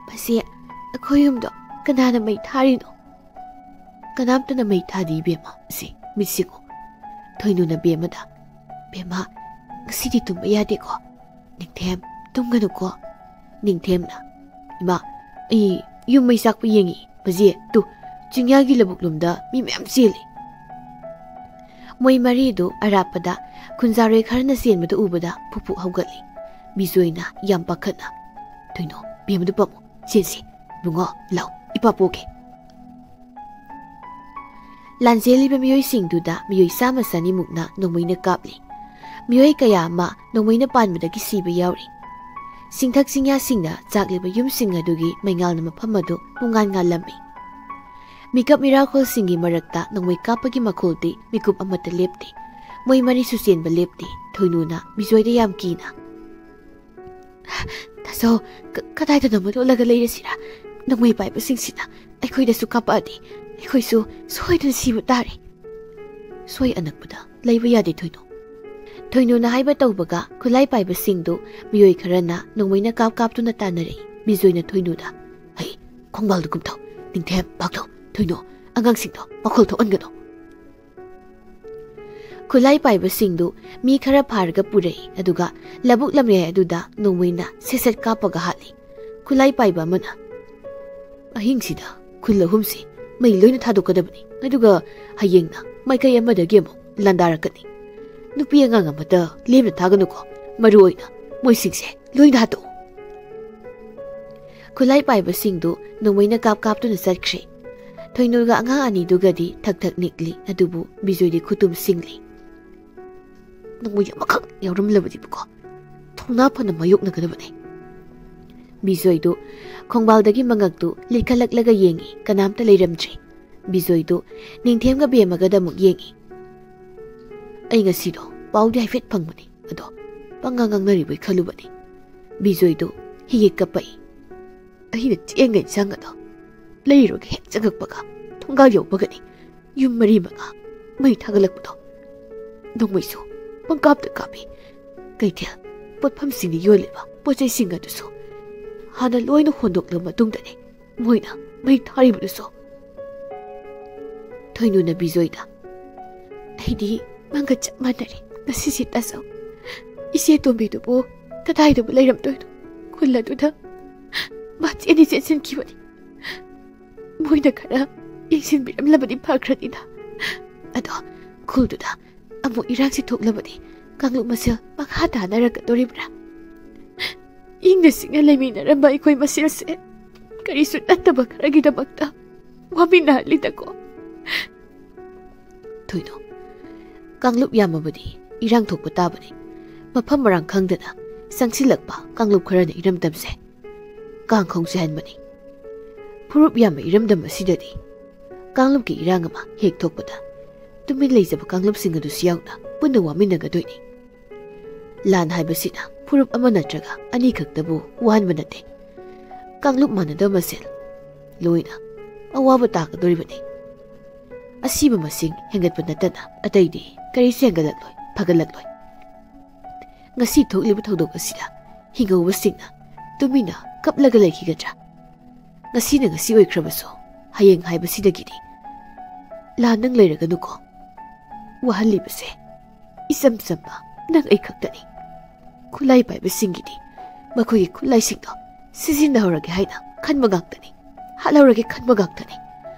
"ꯃꯁꯤ ꯑꯩꯈꯣꯏ ꯌꯨꯝꯗꯣ ꯀꯅꯥꯅ ꯃꯩ ꯊꯥꯔꯤꯅꯣ?" "ꯀꯅꯥꯝꯇꯅ ꯃꯩ ꯊꯥꯗꯦ ꯏꯕꯦꯝꯃ, ꯁꯤ ꯃꯤꯠꯁꯤꯡꯉꯨ꯫" ꯊꯣꯏꯅꯨꯅ ꯕꯦꯝꯃꯗ, "ꯕꯦꯝꯃ, ꯉꯁꯤꯗꯤ ꯇꯨꯝꯕ ꯌꯥꯗꯦꯀꯣ꯫ ꯅꯤꯡꯊꯦꯝ, ꯇꯨꯝꯒꯅꯨꯀꯣ꯫" ꯅꯤꯡꯊꯦꯝꯅ, "ꯏꯃꯥ, ꯑꯩ ꯌꯨꯝ ꯃꯩ ꯆꯥꯛꯄ ꯌꯦꯡꯉꯤ, ꯕꯖꯦ, ꯇꯨ, ꯆꯤꯡꯌꯥꯒꯤ ꯂꯧꯕꯨꯛ ꯂꯣꯝꯗ ꯃꯤ ꯃꯌꯥꯝ ꯆꯦꯜꯂꯤ꯫" ꯃꯣꯏ ꯃꯔꯤꯗꯨ ꯑꯔꯥꯞꯄꯗ ꯈꯨꯟꯖꯥꯔꯣꯏ ꯈꯔꯅ ꯆꯦꯟꯕꯗꯨ ꯎꯕꯗ ꯐꯨꯛ ꯐꯨꯛ ꯍꯧꯒꯠꯂꯤ꯫ ꯃꯤꯖꯣꯏꯅ ꯌꯥꯝ ꯄꯥꯈꯠꯅ, "ꯊꯣꯏꯅꯣ, ꯕꯦꯝꯃꯗꯨ ꯄꯝꯃꯨ, ꯆꯦꯟꯁꯤ꯫ ꯏꯕꯨꯡꯉꯣ, ꯂꯥꯎ, ꯏꯄꯥ ꯄꯣꯛꯀꯦ꯫" ꯂꯥꯟꯖꯦꯜꯂꯤꯕ ꯃꯤꯑꯣꯏꯁꯤꯡꯗꯨꯗ ꯃꯤꯑꯣꯏ ꯆꯥꯝꯃ ꯆꯅꯤꯃꯨꯛꯅ ꯅꯣꯡꯃꯩꯅ ꯀꯥꯞꯂꯤ꯫ ꯃꯤꯑꯣꯏ ꯀꯌꯥ ꯑꯃ ꯅꯣꯡꯃꯩꯅ ꯄꯥꯟꯕꯗꯒꯤ ꯁꯤꯕ ꯌꯥꯎꯔꯤ꯫ ꯁꯤꯡꯊꯛ ꯁꯤꯡꯌꯥꯁꯤꯡꯅ ꯆꯥꯛꯂꯤꯕ ꯌꯨꯝꯁꯤꯡ ꯑꯗꯨꯒꯤ ꯃꯩꯉꯥꯜꯅ ꯃꯐꯝ ꯑꯗꯨ ꯄꯨꯡꯉꯥꯟ ꯉꯥꯜꯂꯝꯃꯤ꯫ ꯃꯤꯀꯞ ꯃꯤꯔꯥꯈꯣꯜꯁꯤꯡꯒꯤ ꯃꯔꯛꯇ ꯅꯣꯡꯃꯩ ꯀꯥꯞꯄꯒꯤ ꯃꯈꯣꯜꯗꯤ ꯃꯤꯀꯨꯞ ꯑꯃꯠꯇ ꯂꯦꯞꯇꯦ꯫ ꯃꯣꯏ ꯃꯔꯤꯁꯨ ꯆꯦꯟꯕ ꯂꯦꯞꯇꯦ꯫ ꯊꯣꯏꯅꯨꯅ ꯃꯤꯖꯣꯏꯗ ꯌꯥꯝ ꯀꯤꯅ, "ꯇꯥꯆꯧ, ꯀ-, ꯀꯗꯥꯏꯗꯅꯣ ꯑꯃ ꯂꯣꯠꯂꯒ ꯂꯩꯔꯁꯤꯔꯥ? ꯅꯣꯡꯃꯩ ꯄꯥꯏꯕꯁꯤꯡꯁꯤꯅ ꯑꯩꯈꯣꯏꯗꯁꯨ ꯀꯥꯞꯄꯛꯑꯗꯤ ꯑꯩꯈꯣꯏꯁꯨ ꯁꯣꯏꯗꯅ ꯁꯤꯕ ꯇꯥꯔꯦ꯫" ꯁꯣꯏ ꯑꯅꯛꯄꯗ ꯂꯩꯕ ꯌꯥꯗꯦ, ꯊꯣꯏꯅꯨ꯫ ꯊꯣꯏꯅꯨꯅ ꯍꯥꯏꯕ ꯇꯧꯕꯒ ꯈꯨꯠꯂꯥꯏ ꯄꯥꯏꯕꯁꯤꯡꯗꯨ ꯃꯤꯑꯣꯏ ꯈꯔꯅ ꯅꯣꯡꯃꯩꯅ ꯀꯥꯞ ꯀꯥꯞꯇꯨꯅ ꯇꯥꯟꯅꯔꯛꯏ꯫ ꯕꯤꯖꯣꯏꯅ ꯊꯣꯏꯅꯨꯗ, "ꯍꯩ, ꯈꯣꯡꯕꯥꯜꯗ ꯀꯨꯝꯊꯧ, ꯅꯤꯡꯊꯦꯝ ꯄꯥꯛꯊꯧ, ꯊꯣꯏꯅꯨ, ꯑꯉꯥꯡꯁꯤꯡꯗꯣ ꯃꯈꯣꯜ ꯊꯣꯛꯍꯟꯒꯅꯨ"꯫ ꯈꯨꯠꯂꯥꯏ ꯄꯥꯏꯕꯁꯤꯡꯗꯨ ꯃꯤ ꯈꯔ ꯐꯥꯔꯒ ꯄꯨꯔꯛꯏ, ꯑꯗꯨꯒ ꯂꯧꯕꯨꯛ ꯂꯝꯌꯥꯏ ꯑꯗꯨꯗ ꯅꯣꯡꯃꯩꯅ ꯁꯦꯠ ꯁꯦꯠ ꯀꯥꯞꯄꯒ ꯍꯥꯠꯂꯤ꯫ ꯈꯨꯠꯂꯥꯏ ꯄꯥꯏꯕ ꯑꯃꯅ, "ꯑꯍꯤꯡꯁꯤꯗ ꯈꯨꯜ ꯑꯍꯨꯝꯁꯤ ꯃꯩ ꯂꯣꯏꯅ ꯊꯥꯗꯣꯛꯀꯗꯕꯅꯤ, ꯑꯗꯨꯒ ꯍꯌꯦꯡꯅ ꯃꯥꯏꯀꯩ ꯑꯃꯗꯒꯤ ꯑꯃꯨꯛ ꯂꯥꯟꯗꯥꯔꯛꯀꯅꯤ꯫ ꯅꯨꯄꯤ ꯑꯉꯥꯡ ꯑꯃꯠꯇ ꯂꯦꯝꯅ ꯊꯥꯒꯅꯨꯀꯣ, ꯃꯔꯨ ꯑꯣꯏꯅ ꯃꯣꯏꯁꯤꯡꯁꯦ ꯂꯣꯏꯅ ꯍꯥꯠꯇꯣꯛꯎ"꯫ ꯈꯨꯠꯂꯥꯏ ꯄꯥꯏꯕꯁꯤꯡꯗꯨ ꯅꯣꯡꯃꯩꯅ ꯀꯥꯞ ꯀꯥꯞꯇꯨꯅ ꯆꯠꯈ꯭ꯔꯦ꯫ ꯊꯣꯏꯅꯨꯒ ꯑꯉꯥꯡ ꯑꯅꯤꯗꯨꯒꯗꯤ ꯊꯛ ꯊꯛ ꯅꯤꯛꯂꯤ, ꯑꯗꯨꯕꯨ ꯕꯤꯖꯣꯏꯗꯤ ꯈꯨꯇꯨꯝ ꯁꯤꯡꯂꯤ꯫ "ꯅꯣꯡꯃꯩ ꯑꯃꯈꯛ ꯌꯥꯎꯔꯝꯂꯕꯗꯤꯕꯀꯣ, ꯊꯧꯅꯥ ꯐꯅ ꯃꯥꯌꯣꯛꯅꯒꯗꯕꯅꯤ"꯫ ꯕꯤꯖꯣꯏꯗꯨ ꯈꯣꯡꯕꯥꯜꯗꯒꯤ ꯃꯉꯛꯇꯨ ꯂꯤꯈꯠꯂꯛꯂꯒ ꯌꯦꯡꯉꯤ, ꯀꯅꯥꯝꯇ ꯂꯩꯔꯝꯗ꯭ꯔꯦ꯫ ꯕꯤꯖꯣꯏꯗꯨ ꯅꯤꯡꯊꯦꯝꯒ ꯕꯦꯝꯃꯒꯗ ꯑꯃꯨꯛ ꯌꯦꯡꯉꯤ꯫ "ꯑꯩ ꯉꯁꯤꯗꯣ ꯄꯥꯎꯗꯤ ꯍꯥꯏꯐꯦꯠ ꯐꯪꯕꯅꯤ, ꯑꯗꯣ ꯄꯪꯉꯥꯡ ꯉꯥꯡꯅꯔꯤꯕꯣꯏ ꯈꯜꯂꯨꯕꯅꯤ"꯫ ꯕꯤꯖꯣꯏꯗꯨ ꯍꯤꯌꯦꯠ ꯀꯞꯄꯛꯏ꯫ "ꯑꯩꯅ ꯆꯦꯡꯒ ꯏꯟꯁꯥꯡ ꯑꯗꯣ ꯂꯩꯔꯨꯒꯦ ꯍꯦꯛ ꯆꯪꯉꯛꯄꯒ ꯊꯣꯡꯒꯥꯜ ꯌꯧꯕꯒꯅꯤ ꯌꯨꯝ ꯃꯔꯤ ꯃꯉꯥ ꯃꯩ ꯊꯥꯒꯠꯂꯛꯄꯗꯣ꯫ ꯅꯣꯡꯃꯩꯁꯨ ꯄꯪꯀꯥꯞꯇ ꯀꯥꯞꯄꯤ꯫ ꯀꯩꯊꯦꯜ ꯄꯣꯠꯐꯝꯁꯤꯡꯗ ꯌꯣꯜꯂꯤꯕ ꯄꯣꯠ ꯆꯩꯁꯤꯡ ꯑꯗꯨꯁꯨ ꯍꯥꯟꯅ ꯂꯣꯏꯅ ꯍꯣꯟꯗꯣꯛꯂꯕ ꯃꯇꯨꯡꯗꯅꯤ ꯃꯣꯏꯅ ꯃꯩ ꯊꯥꯔꯤꯕꯗꯨꯁꯨ"꯫ ꯊꯣꯏꯅꯨꯅ ꯕꯤꯖꯣꯏꯗ, "ꯑꯩꯗꯤ ꯅꯪꯒ ꯆꯞ ꯃꯥꯟꯅꯔꯦ꯫ ꯉꯁꯤꯁꯤ ꯇꯥꯖꯧ, ꯏꯆꯦ ꯇꯣꯝꯕꯤꯗꯨꯕꯨ ꯀꯗꯥꯏꯗꯕꯨ ꯂꯩꯔꯝꯗꯣꯏꯅꯣ? ꯈꯨꯜ ꯑꯗꯨꯗ ꯃꯥ ꯆꯦꯟꯗꯤ ꯆꯦꯟꯁꯤꯟꯈꯤꯕꯅꯤ꯫ ꯃꯣꯏꯅ ꯈꯔ ꯌꯦꯡꯁꯤꯟꯕꯤꯔꯝꯂꯕꯗꯤ ꯐꯈ꯭ꯔꯅꯤꯗ꯫ ꯑꯗꯣ ꯈꯨꯜꯗꯨꯗ ꯑꯃꯨꯛ ꯏꯔꯥꯡꯁꯤ ꯊꯣꯛꯂꯕꯗꯤ ꯀꯥꯡꯂꯨꯞ ꯃꯁꯦꯜ ꯃꯈꯥ ꯇꯥꯅꯔꯛꯀꯗꯣꯔꯤꯕ꯭ꯔꯥ? ꯏꯪꯅ ꯆꯤꯛꯅ ꯂꯩꯃꯤꯟꯅꯔꯝꯕ ꯑꯩꯈꯣꯏ ꯃꯁꯦꯜꯁꯦ ꯀꯔꯤꯁꯨ ꯅꯠꯇꯕ ꯈꯔꯒꯤꯗꯃꯛꯇ ꯋꯥꯃꯤꯟꯅꯍꯜꯂꯤꯗꯀꯣ"꯫ ꯊꯣꯏꯅꯨ, ꯀꯥꯡꯂꯨꯞ ꯌꯥꯝꯃꯕꯗꯤ ꯏꯔꯥꯡ ꯊꯣꯛꯄ ꯇꯥꯕꯅꯤ꯫ ꯃꯐꯝ ꯃꯔꯥꯡ ꯈꯪꯗꯅ ꯆꯪꯁꯤꯜꯂꯛꯄ ꯀꯥꯡꯂꯨꯞ ꯈꯔꯅ ꯏꯔꯝꯗꯝꯁꯦ ꯀꯥꯡ ꯈꯧꯖꯍꯟꯕꯅꯤ꯫ ꯐꯨꯔꯨꯞ ꯌꯥꯝꯕ ꯏꯔꯝꯗꯝ ꯑꯁꯤꯗꯗꯤ ꯀꯥꯡꯂꯨꯞꯀꯤ ꯏꯔꯥꯡ ꯑꯃ ꯍꯦꯛ ꯊꯣꯛꯄꯗ ꯇꯨꯃꯤꯟ ꯂꯩꯖꯕ ꯀꯥꯡꯂꯨꯞꯁꯤꯡ ꯑꯗꯨꯁꯨ ꯌꯥꯎꯅ ꯄꯨꯟꯅ ꯋꯥꯃꯤꯟꯅꯒꯗꯣꯏꯅꯤ꯫ ꯂꯥꯟ ꯍꯥꯏꯕꯁꯤꯅ ꯐꯨꯔꯨꯞ ꯑꯃ ꯅꯠꯇ꯭ꯔꯒ ꯑꯅꯤ ꯈꯛꯇꯕꯨ ꯋꯥꯍꯟꯕ ꯅꯠꯇꯦ꯫ ꯀꯥꯡꯂꯨꯞ ꯃꯥꯟꯅꯗꯕ ꯃꯁꯦꯜ ꯂꯣꯏꯅ ꯑꯋꯥꯕ ꯇꯥꯒꯗꯣꯔꯤꯕꯅꯤ꯫ ꯑꯁꯤꯕ ꯃꯁꯤꯡ ꯍꯦꯟꯒꯠꯄ ꯅꯠꯇꯅ ꯑꯇꯩꯗꯤ ꯀꯔꯤꯁꯨ ꯍꯦꯟꯒꯠꯂꯛꯂꯣꯏ, ꯐꯒꯠꯂꯛꯂꯣꯏ꯫ ꯉꯁꯤ ꯊꯣꯛꯂꯤꯕ ꯊꯧꯗꯣꯛ ꯑꯁꯤꯗ ꯍꯤꯡꯍꯧꯕꯁꯤꯡꯅ ꯇꯨꯃꯤꯟꯅ ꯀꯞꯂꯒ ꯂꯩꯈꯤꯒꯗ꯭ꯔꯥ? ꯉꯁꯤꯅ ꯉꯁꯤ ꯑꯣꯏꯈ꯭ꯔꯕꯁꯨ, ꯍꯌꯦꯡ ꯍꯥꯏꯕꯁꯤꯗꯒꯤꯗꯤ ꯂꯥꯟ ꯅꯪ ꯂꯩꯔꯒꯅꯨꯀꯣ꯫ ꯋꯥꯍꯜꯂꯤꯕꯁꯦ ꯏꯆꯝ ꯆꯝꯕ ꯅꯪ ꯑꯩ ꯈꯛꯇꯅꯤ꯫ ꯈꯨꯠꯂꯥꯏ ꯄꯥꯏꯕꯁꯤꯡꯒꯤꯗꯤ ꯃꯈꯣꯏꯒꯤ ꯈꯨꯠꯂꯥꯏꯁꯤꯡꯗꯣ ꯁꯤꯖꯤꯟꯅꯍꯧꯔꯒꯦ ꯍꯥꯏꯅ ꯈꯟꯕ ꯉꯥꯛꯇꯅꯤ, ꯍꯥꯠꯍꯧꯔꯒꯦ ꯈꯟꯕ ꯉꯥꯛꯇꯅꯤ꯫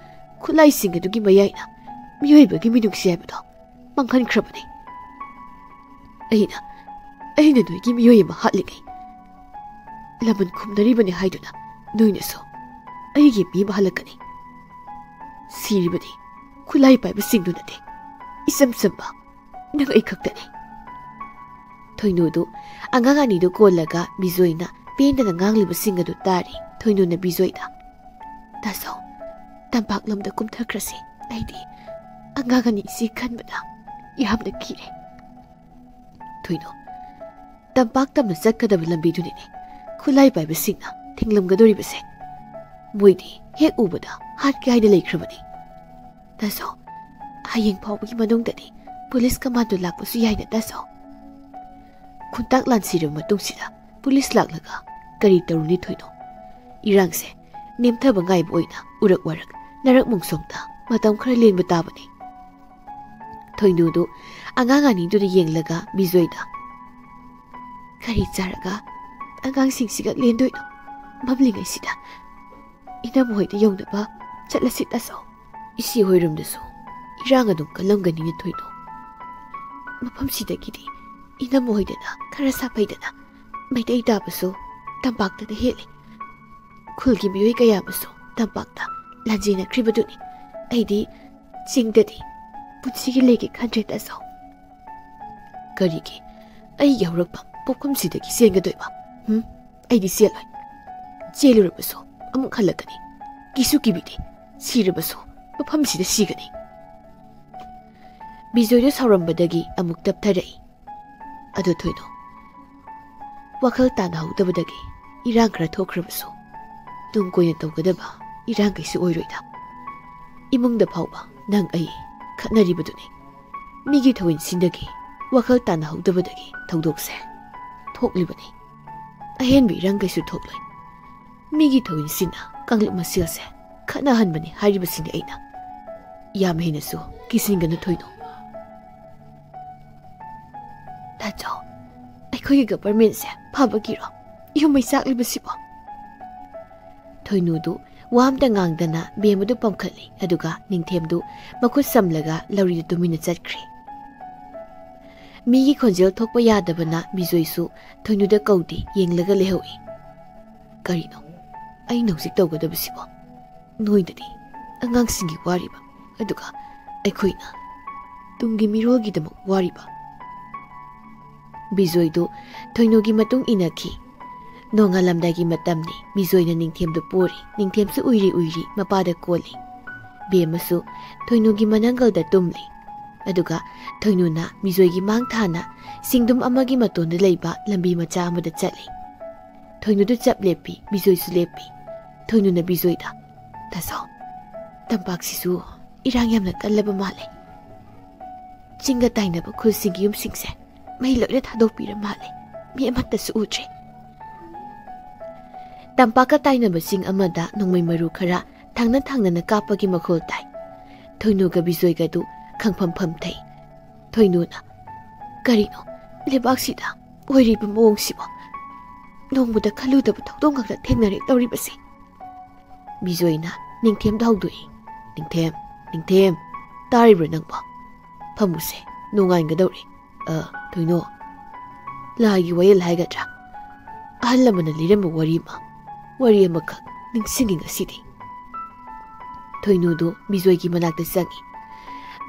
ꯈꯨꯠꯂꯥꯏꯁꯤꯡ ꯑꯗꯨꯒꯤ ꯃꯌꯥꯏꯅ ꯃꯤꯑꯣꯏꯕꯒꯤ ꯃꯤꯅꯨꯡꯁꯤ ꯍꯥꯏꯕꯗꯣ ꯃꯥꯡꯍꯟꯈ꯭ꯔꯕꯅꯤ꯫ ꯑꯩꯅ, ꯑꯩꯅ ꯅꯣꯏꯒꯤ ꯃꯤꯑꯣꯏ ꯑꯃ ꯍꯥꯠꯂꯤꯉꯩ ꯂꯃꯟ ꯈꯨꯝꯅꯔꯤꯕꯅꯤ ꯍꯥꯏꯗꯨꯅ ꯅꯣꯏꯅꯁꯨ ꯑꯩꯒꯤ ꯃꯤ ꯑꯃ ꯍꯜꯂꯛꯀꯅꯤ꯫ ꯁꯤꯔꯤꯕꯗꯤ ꯈꯨꯠꯂꯥꯏ ꯄꯥꯏꯕꯁꯤꯡꯗꯨ ꯅꯠꯇꯦ, ꯏꯆꯝ ꯆꯝꯕ ꯅꯪ ꯑꯩ ꯈꯛꯇꯅꯤ꯫ ꯊꯣꯏꯅꯨꯗꯨ ꯑꯉꯥꯡ ꯑꯅꯤꯗꯨ ꯀꯣꯜꯂꯒ ꯕꯤꯖꯣꯏꯅ ꯄꯦꯟꯗꯅ ꯉꯥꯡꯂꯤꯕꯁꯤꯡ ꯑꯗꯨ ꯇꯥꯔꯤ꯫ ꯊꯣꯏꯅꯨꯅ ꯕꯤꯖꯣꯏꯗ, "ꯇꯥꯆꯧ, ꯇꯝꯄꯥꯛꯂꯣꯝꯗ ꯀꯨꯝꯊꯈ꯭ꯔꯁꯤ꯫ ꯑꯩꯗꯤ ꯑꯉꯥꯡ ꯑꯅꯤꯁꯤ ꯈꯟꯕꯗ ꯌꯥꯝꯅ ꯀꯤꯔꯦ꯫" ꯊꯣꯏꯅꯨ, ꯇꯝꯄꯥꯛ ꯇꯝꯅ ꯆꯠꯀꯗꯕ ꯂꯝꯕꯤꯗꯨꯅꯤꯅꯦ ꯈꯨꯠꯂꯥꯏ ꯄꯥꯏꯕꯁꯤꯡꯅ ꯊꯤꯡꯂꯝꯒꯗꯧꯔꯤꯕꯁꯦ꯫ ꯃꯣꯏꯗꯤ ꯍꯦꯛ ꯎꯕꯗ ꯍꯥꯠꯀꯦ ꯍꯥꯏꯅ ꯂꯩꯈ꯭ꯔꯕꯅꯤ꯫ ꯇꯥꯆꯧ, ꯍꯌꯦꯡ ꯐꯥꯎꯕꯒꯤ ꯃꯅꯨꯡꯗꯗꯤ ꯄꯨꯂꯤꯁ ꯀꯃꯥꯟꯗꯣ ꯂꯥꯛꯄꯁꯨ ꯌꯥꯏꯅ, ꯇꯥꯆꯧ꯫ ꯈꯨꯟꯇꯥꯛ ꯂꯥꯟꯁꯤꯔꯕ ꯃꯇꯨꯡꯁꯤꯗ ꯄꯨꯂꯤꯁ ꯂꯥꯛꯂꯒ ꯀꯔꯤ ꯇꯧꯔꯨꯅꯤ ꯊꯣꯏꯅꯨ? ꯏꯔꯥꯡꯁꯦ ꯅꯦꯝꯊꯕ ꯉꯥꯏꯕ ꯑꯣꯏꯅ ꯎꯔꯛ ꯋꯥꯔꯛ ꯅꯔꯛ ꯃꯣꯡꯁꯣꯡꯗ ꯃꯇꯝ ꯈꯔ ꯂꯦꯟꯕ ꯇꯥꯕꯅꯤ꯫ ꯊꯣꯏꯅꯨꯗꯨ ꯑꯉꯥꯡ ꯑꯅꯤꯗꯨꯗ ꯌꯦꯡꯂꯒ ꯕꯤꯖꯣꯏꯗ, "ꯀꯔꯤ ꯆꯥꯔꯒ ꯑꯉꯥꯡꯁꯤꯡꯁꯤꯒ ꯂꯦꯟꯗꯣꯏꯅꯣ? ꯃꯝꯂꯤꯉꯩꯁꯤꯗ ꯏꯅꯝꯃ ꯍꯣꯏꯗ ꯌꯧꯅꯕ ꯆꯠꯂꯁꯤ ꯇꯥꯆꯧ꯫" ꯏꯆꯦ ꯍꯣꯏꯔꯣꯝꯗꯁꯨ ꯏꯔꯥꯡ ꯑꯗꯨꯝ ꯀꯜꯂꯝꯒꯅꯤꯅꯦ ꯊꯣꯏꯅꯨ꯫ ꯃꯐꯝꯁꯤꯗꯒꯤꯗꯤ ꯏꯅꯝꯃ ꯍꯣꯏꯗꯅ ꯈꯔ ꯁꯥꯐꯩꯗꯅ꯫ ꯃꯩꯇꯩ ꯇꯥꯕꯁꯨ ꯇꯝꯄꯥꯛꯇꯅ ꯍꯦꯜꯂꯤ꯫ ꯈꯨꯜꯒꯤ ꯃꯤꯑꯣꯏ ꯀꯌꯥ ꯑꯃꯁꯨ ꯇꯝꯄꯥꯛꯇ ꯂꯥꯟꯖꯦꯟꯅꯈ꯭ꯔꯤꯕꯗꯨꯅꯤ꯫ ꯑꯩꯗꯤ ꯆꯤꯡꯗꯗꯤ ꯄꯨꯟꯁꯤꯒꯤ ꯂꯩꯒꯦ ꯈꯟꯗ꯭ꯔꯦ ꯇꯥꯆꯧ꯫ ꯀꯔꯤꯒꯤ ꯑꯩꯒꯤ ꯍꯧꯔꯛꯐꯝ ꯄꯣꯛꯐꯝꯁꯤꯗꯒꯤ ꯆꯦꯟꯒꯗꯣꯏꯕ? ꯍꯨꯝ? ꯑꯩꯗꯤ ꯆꯦꯜꯂꯣꯏ꯫ ꯆꯦꯜꯂꯨꯔꯕꯁꯨ ꯑꯃꯨꯛ ꯍꯜꯂꯛꯀꯅꯤ꯫ ꯀꯤꯁꯨ ꯀꯤꯕꯤꯗꯦ꯫ ꯁꯤꯔꯕꯁꯨ ꯃꯐꯝꯁꯤꯗ ꯁꯤꯒꯅꯤ꯫ ꯕꯤꯖꯣꯏꯗꯨ ꯁꯥꯎꯔꯝꯕꯗꯒꯤ ꯑꯃꯨꯛ ꯇꯞꯊꯔꯛꯏ꯫ ꯑꯗꯨ ꯊꯣꯏꯅꯨ, ꯋꯥꯈꯜ ꯇꯥꯅꯍꯧꯗꯕꯗꯒꯤ ꯏꯔꯥꯡ ꯈꯔ ꯊꯣꯛꯈ꯭ꯔꯕꯁꯨ ꯇꯨꯡ ꯀꯣꯏꯅ ꯇꯧꯒꯗꯕ ꯏꯔꯥꯡ ꯀꯩꯁꯨ ꯑꯣꯏꯔꯣꯏꯗ꯫ ꯏꯃꯨꯡꯗ ꯐꯥꯎꯕ ꯅꯪ ꯑꯩ ꯈꯠꯅꯔꯤꯕꯗꯨꯅꯤ꯫ ꯃꯤꯒꯤ ꯊꯧꯏꯟꯁꯤꯟꯗꯒꯤ, ꯋꯥꯈꯜ ꯇꯥꯅꯍꯧꯗꯕꯗꯒꯤ ꯊꯧꯗꯣꯛꯁꯦ ꯊꯣꯛꯂꯤꯕꯅꯤ꯫ ꯑꯍꯦꯟꯕ ꯏꯔꯥꯡ ꯀꯩꯁꯨ ꯊꯣꯛꯂꯣꯏ꯫ ꯃꯤꯒꯤ ꯊꯧꯏꯟꯁꯤꯟꯅ ꯀꯥꯡꯂꯨꯞ ꯃꯁꯦꯜꯁꯦ ꯈꯠꯅꯍꯟꯕꯅꯤ ꯍꯥꯏꯔꯤꯕꯁꯤꯅꯤ ꯑꯩꯅ꯫ ꯌꯥꯝ ꯍꯦꯟꯅꯁꯨ ꯀꯤꯁꯤꯟꯒꯅꯨ ꯊꯣꯏꯅꯨ꯫ ꯇꯥꯆꯧ, ꯑꯩꯈꯣꯏꯒꯤ ꯒꯚꯔꯟꯃꯦꯟꯠꯁꯦ ꯐꯕꯒꯤꯔꯣ ꯌꯨꯝ ꯃꯩ ꯆꯥꯛꯂꯤꯕꯁꯤꯕꯣ? ꯊꯣꯏꯅꯨꯗꯨ ꯋꯥ ꯑꯝꯇ ꯉꯥꯡꯗꯅ ꯕꯦꯝꯃꯗꯨ ꯄꯝꯈꯠꯂꯤ, ꯑꯗꯨꯒ ꯅꯤꯡꯊꯦꯝꯗꯨ ꯃꯈꯨꯠ ꯁꯝꯂꯒ ꯂꯧꯔꯤꯗ ꯇꯨꯃꯤꯟꯅ ꯆꯠꯈ꯭ꯔꯦ꯫ ꯃꯤꯒꯤ ꯈꯣꯟꯖꯦꯜ ꯊꯣꯛꯄ ꯌꯥꯗꯕꯅ ꯕꯤꯖꯣꯏꯁꯨ ꯊꯣꯏꯅꯨꯗ ꯀꯧꯗꯦ, ꯌꯦꯡꯂꯒ ꯂꯩꯍꯧꯏ꯫ ꯀꯔꯤꯅꯣ ꯑꯩꯅ ꯍꯧꯖꯤꯛ ꯇꯧꯒꯗꯕꯁꯤꯕꯣ? ꯅꯣꯏꯗꯗꯤ ꯑꯉꯥꯡꯁꯤꯡꯒꯤ ꯋꯥꯔꯤꯕ, ꯑꯗꯨꯒ ꯑꯩꯈꯣꯏꯅ ꯇꯨꯡꯒꯤ ꯃꯤꯔꯣꯜꯒꯤꯗꯃꯛ ꯋꯥꯔꯤꯕ꯫ ꯕꯤꯖꯣꯏꯗꯨ ꯊꯣꯏꯅꯨꯒꯤ ꯃꯇꯨꯡ ꯏꯟꯅꯈꯤ꯫ ꯅꯣꯡꯉꯥꯜꯂꯝꯗꯥꯏꯒꯤ ꯃꯇꯝꯅꯤ꯫ ꯕꯤꯖꯣꯏꯅ ꯅꯤꯡꯊꯦꯝꯗꯨ ꯄꯣꯔꯤ꯫ ꯅꯤꯡꯊꯦꯝꯁꯨ ꯎꯏꯔꯤ ꯎꯏꯔꯤ ꯃꯄꯥꯗ ꯀꯣꯜꯂꯤ꯫ ꯕꯦꯝꯃꯁꯨ ꯊꯣꯏꯅꯨꯒꯤ ꯃꯅꯪꯒꯜꯗ ꯇꯨꯝꯂꯤ꯫ ꯑꯗꯨꯒ ꯊꯣꯏꯅꯨꯅ ꯕꯤꯖꯣꯏꯒꯤ ꯃꯥꯡ ꯊꯥꯅ ꯁꯤꯡꯗꯨꯝ ꯑꯃꯒꯤ ꯃꯇꯣꯟꯗ ꯂꯩꯕ ꯂꯝꯕꯤ ꯃꯆꯥ ꯑꯃꯗ ꯆꯠꯂꯤ꯫ ꯊꯣꯏꯅꯨꯗꯨ ꯆꯞ ꯂꯦꯞꯄꯤ, ꯕꯤꯖꯣꯏꯁꯨ ꯂꯦꯞꯄꯤ꯫ ꯊꯣꯏꯅꯨꯅ ꯕꯤꯖꯣꯏꯗ, "ꯇꯥꯆꯧ, ꯇꯝꯄꯥꯛꯁꯤꯁꯨ ꯏꯔꯥꯡ ꯌꯥꯝꯅ ꯀꯜꯂꯕ ꯃꯥꯜꯂꯦ꯫ ꯆꯤꯡꯒ ꯇꯥꯏꯅꯕ ꯈꯨꯜꯁꯤꯡꯒꯤ ꯌꯨꯝꯁꯤꯡꯁꯦ ꯃꯩ ꯂꯣꯏꯅ ꯊꯥꯗꯣꯛꯄꯤꯔ ꯃꯥꯜꯂꯦ꯫ ꯃꯤ ꯑꯃꯠꯇꯁꯨ ꯎꯗ꯭ꯔꯦ꯫" ꯇꯝꯄꯥꯛꯀ ꯇꯥꯏꯅꯕ ꯆꯤꯡ ꯑꯃꯗ ꯅꯣꯡꯃꯩ ꯃꯔꯨ ꯈꯔ ꯊꯥꯡꯅ ꯊꯥꯡꯅꯅ ꯀꯥꯞꯄꯒꯤ ꯃꯈꯣꯜ ꯇꯥꯏ꯫ ꯊꯣꯏꯅꯨꯒ ꯕꯤꯖꯣꯏꯒꯗꯨ ꯈꯪꯐꯝ ꯐꯝꯊꯩ꯫ ꯊꯣꯏꯅꯨꯅ, "ꯀꯔꯤꯅꯣ ꯂꯩꯕꯥꯛꯁꯤꯗ ꯑꯣꯏꯔꯤꯕ ꯃꯑꯣꯡꯁꯤꯕꯣ? ꯅꯣꯡꯃꯗ ꯈꯜꯂꯨꯗꯕ ꯊꯧꯗꯣꯛ ꯉꯥꯛꯇ ꯊꯦꯡꯅꯔꯦ ꯇꯧꯔꯤꯕꯁꯦ꯫" ꯕꯤꯖꯣꯏꯅ ꯅꯤꯡꯊꯦꯝꯗ ꯍꯧꯗꯣꯛꯏ꯫ "ꯅꯤꯡꯊꯦꯝ, ꯅꯤꯡꯊꯦꯝ, ꯇꯥꯔꯤꯕ꯭ꯔꯥ ꯅꯪꯕꯣ? ꯐꯝꯃꯨꯁꯦ, ꯅꯣꯡꯉꯥꯟꯒꯗꯧꯔꯦ꯫ ꯑ, ꯊꯣꯏꯅꯨ, ꯂꯥꯏꯒꯤ ꯋꯥꯌꯦꯜ ꯍꯥꯏꯒꯗ꯭ꯔꯥ? ꯑꯍꯜ ꯂꯃꯟꯅ ꯂꯤꯔꯝꯕ ꯋꯥꯔꯤ ꯑꯃ, ꯋꯥꯔꯤ ꯑꯃꯈꯛ ꯅꯤꯡꯁꯤꯡꯉꯤ ꯉꯁꯤꯗꯤ꯫" ꯊꯣꯏꯅꯨꯗꯨ ꯕꯤꯖꯣꯏꯒꯤ ꯃꯅꯥꯛꯇ ꯆꯪꯉꯤ꯫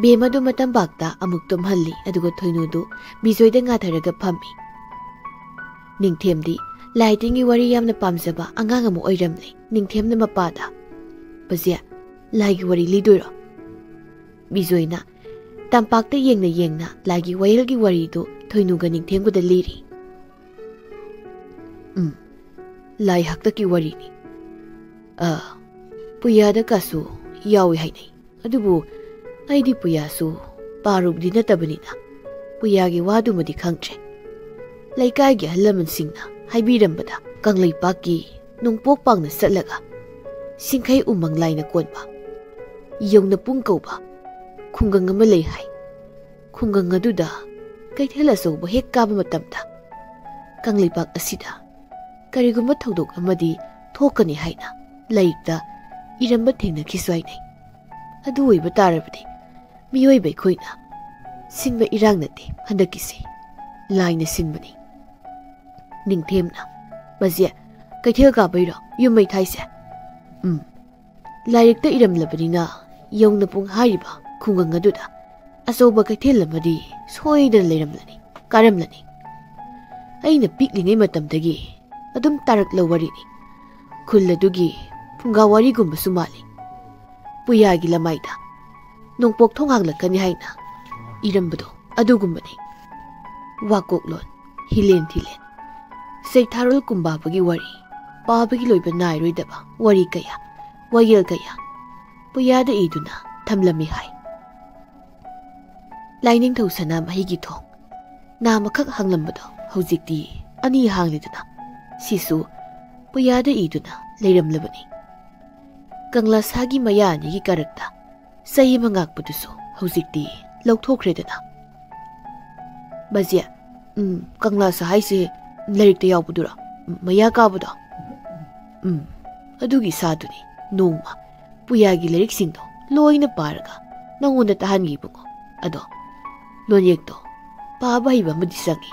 ꯕꯦꯝꯃꯗꯨ ꯃꯇꯝꯄꯥꯛꯇ ꯑꯃꯨꯛ ꯇꯨꯝꯍꯜꯂꯤ, ꯑꯗꯨꯒ ꯊꯣꯏꯅꯨꯗꯨ ꯕꯤꯖꯣꯏꯗ ꯉꯥꯊꯔꯒ ꯐꯝꯃꯤ꯫ ꯅꯤꯡꯊꯦꯝꯗꯤ ꯂꯥꯏ ꯇꯤꯟꯒꯤ ꯋꯥꯔꯤ ꯌꯥꯝꯅ ꯄꯥꯝꯖꯕ ꯑꯉꯥꯡ ꯑꯃ ꯑꯣꯏꯔꯝꯂꯦ꯫ ꯅꯤꯡꯊꯦꯝꯅ ꯃꯄꯥꯗ, "ꯄꯖꯦ, ꯂꯥꯏꯒꯤ ꯋꯥꯔꯤ ꯂꯤꯗꯣꯏꯔꯣ?" ꯕꯤꯖꯣꯏꯅ ꯇꯝꯄꯥꯛꯇ ꯌꯦꯡꯅ ꯌꯦꯡꯅ ꯂꯥꯏꯒꯤ ꯋꯥꯌꯦꯜꯒꯤ ꯋꯥꯔꯤꯗꯨ ꯊꯣꯏꯅꯨꯒ ꯅꯤꯡꯊꯦꯝꯒꯗ ꯂꯤꯔꯤ꯫ "ꯎꯝ, ꯂꯥꯏ ꯍꯥꯛꯇꯛꯀꯤ ꯋꯥꯔꯤꯅꯤ꯫ ꯑ, ꯄꯨꯌꯥꯗ ꯀꯥꯁꯨ ꯌꯥꯎꯏ ꯍꯥꯏꯅꯩ꯫ ꯑꯗꯨꯕꯨ ꯑꯩꯗꯤ ꯄꯨꯌꯥꯁꯨ ꯄꯥꯔꯨꯕꯗꯤ ꯅꯠꯇꯕꯅꯤꯅ ꯄꯨꯌꯥꯒꯤ ꯋꯥꯗꯨꯃꯗꯤ ꯈꯪꯗ꯭ꯔꯦ꯫ ꯂꯩꯀꯥꯏꯒꯤ ꯑꯍꯜ ꯂꯃꯟꯁꯤꯡꯅ ꯍꯥꯏꯕꯤꯔꯝꯕꯗ ꯀꯪꯂꯩꯄꯥꯛꯀꯤ ꯅꯣꯡꯄꯣꯛ ꯄꯥꯡꯅ ꯆꯠꯂꯒ ꯁꯤꯡꯈꯩ ꯎꯃꯪ ꯂꯥꯏꯅ ꯀꯣꯟꯕ ꯌꯧꯅꯄꯨꯡ ꯀꯧꯕ ꯈꯨꯡꯒꯪ ꯑꯃ ꯂꯩ ꯍꯥꯏ꯫ ꯈꯨꯡꯒꯪ ꯑꯗꯨꯗ ꯀꯩꯊꯦꯜ ꯑꯆꯧꯕ ꯍꯦꯛ ꯀꯥꯕ ꯃꯇꯝꯗ ꯀꯪꯂꯩꯄꯥꯛ ꯑꯁꯤꯗ ꯀꯔꯤꯒꯨꯝꯕ ꯊꯧꯗꯣꯛ ꯑꯃꯗꯤ ꯊꯣꯛꯀꯅꯤ ꯍꯥꯏꯅ ꯂꯥꯏꯔꯤꯛꯇ ꯏꯔꯝꯕ ꯊꯦꯡꯅꯈꯤꯁꯨ ꯍꯥꯏꯅꯩ꯫ ꯑꯗꯨ ꯑꯣꯏꯕ ꯇꯥꯔꯕꯗꯤ ꯃꯤꯑꯣꯏꯕ ꯑꯩꯈꯣꯏꯅ ꯁꯤꯟꯕ ꯏꯔꯥꯡ ꯅꯠꯇꯦ ꯍꯟꯗꯛꯀꯤꯁꯦ, ꯂꯥꯏꯅ ꯁꯤꯟꯕꯅꯤ꯫ ꯅꯤꯡꯊꯦꯝꯅ, "ꯃꯁꯦ ꯀꯩꯊꯦꯜ ꯀꯥꯕꯩꯔꯣ, ꯌꯨꯝ ꯃꯩ ꯊꯥꯏꯁꯦ?" "ꯎꯝ, ꯂꯥꯏꯔꯤꯛꯇ ꯏꯔꯝꯂꯕꯅꯤꯅ ꯌꯧꯅꯄꯨꯡ ꯍꯥꯏꯔꯤꯕ ꯈꯨꯡꯒꯪ ꯑꯗꯨꯗ ꯑꯆꯧꯕ ꯀꯩꯊꯦꯜ ꯑꯃꯗꯤ ꯁꯣꯏꯗꯅ ꯂꯩꯔꯝꯂꯅꯤ, ꯀꯥꯔꯝꯂꯅꯤ꯫ ꯑꯩꯅ ꯄꯤꯛꯂꯤꯉꯩ ꯃꯇꯝꯗꯒꯤ ꯑꯗꯨꯝ ꯇꯥꯔꯛꯂ ꯋꯥꯔꯤꯅꯤ꯫ ꯈꯨꯜ ꯑꯗꯨꯒꯤ ꯐꯨꯡꯒꯥ ꯋꯥꯔꯤꯒꯨꯝꯕꯁꯨ ꯃꯥꯜꯂꯤ꯫ ꯄꯨꯌꯥꯒꯤ ꯂꯃꯥꯏꯗ ꯅꯣꯡꯄꯣꯛ ꯊꯣꯡ ꯍꯥꯡꯂꯛꯀꯅꯤ ꯍꯥꯏꯅ ꯏꯔꯝꯕꯗꯣ ꯑꯗꯨꯒꯨꯝꯕꯅꯤ꯫ ꯋꯥꯀꯣꯛꯂꯣꯟ, ꯍꯤꯂꯦꯟ ꯊꯤꯂꯦꯟ, ꯆꯩꯊꯥꯔꯣꯜ ꯀꯨꯝꯕꯥꯕꯒꯤ ꯋꯥꯔꯤ, ꯄꯥꯕꯒꯤ ꯂꯣꯏꯕ ꯅꯥꯏꯔꯣꯏꯗꯕ ꯋꯥꯔꯤ ꯀꯌꯥ, ꯋꯥꯌꯦꯜ ꯀꯌꯥ ꯄꯨꯌꯥꯗ ꯏꯗꯨꯅ ꯊꯝꯂꯝꯃꯤ ꯍꯥꯏ꯫ ꯂꯥꯏꯅꯤꯡꯊꯧ ꯁꯅꯥꯃꯍꯤꯒꯤ ꯊꯣꯡ ꯅꯥꯃꯈꯛ ꯍꯥꯡꯂꯝꯕꯗꯣ ꯍꯧꯖꯤꯛꯇꯤ ꯑꯅꯤ ꯍꯥꯡꯂꯤꯗꯅ, ꯁꯤꯁꯨ ꯄꯨꯌꯥꯗ ꯏꯗꯨꯅ ꯂꯩꯔꯝꯂꯕꯅꯤ꯫ ꯀꯪꯂꯥꯁꯥꯒꯤ ꯃꯌꯥ ꯑꯅꯤꯒꯤ ꯀꯥꯔꯛꯇ ꯆꯩ ꯑꯃ ꯉꯥꯛꯄꯗꯨꯁꯨ ꯍꯧꯖꯤꯛꯇꯤ ꯂꯧꯊꯣꯛꯈ꯭ꯔꯦꯗꯅ꯫ "ꯕꯖꯦ, ꯎꯝ, ꯀꯪꯂꯥꯁꯥ ꯍꯥꯏꯁꯦ ꯂꯥꯏꯔꯤꯛꯇ ꯌꯥꯎꯕꯗꯨꯔꯣ? ꯎꯝ, ꯃꯌꯥ ꯀꯥꯕꯗꯣ?" "ꯎꯝ, ꯑꯗꯨꯒꯤ ꯁꯥꯗꯨꯅꯤ꯫ ꯅꯣꯡꯃ ꯄꯨꯌꯥꯒꯤ ꯂꯥꯏꯔꯤꯛꯁꯤꯡꯗꯣ ꯂꯣꯏꯅ ꯄꯥꯔꯒ ꯅꯉꯣꯟꯗ ꯇꯥꯍꯟꯒꯦ ꯏꯕꯨꯡꯉꯣ꯫ ꯑꯗꯣ ꯂꯣꯟꯌꯦꯛꯇꯣ ꯄꯥꯕ ꯍꯩꯕ ꯑꯃꯗꯤ ꯆꯪꯉꯤ꯫"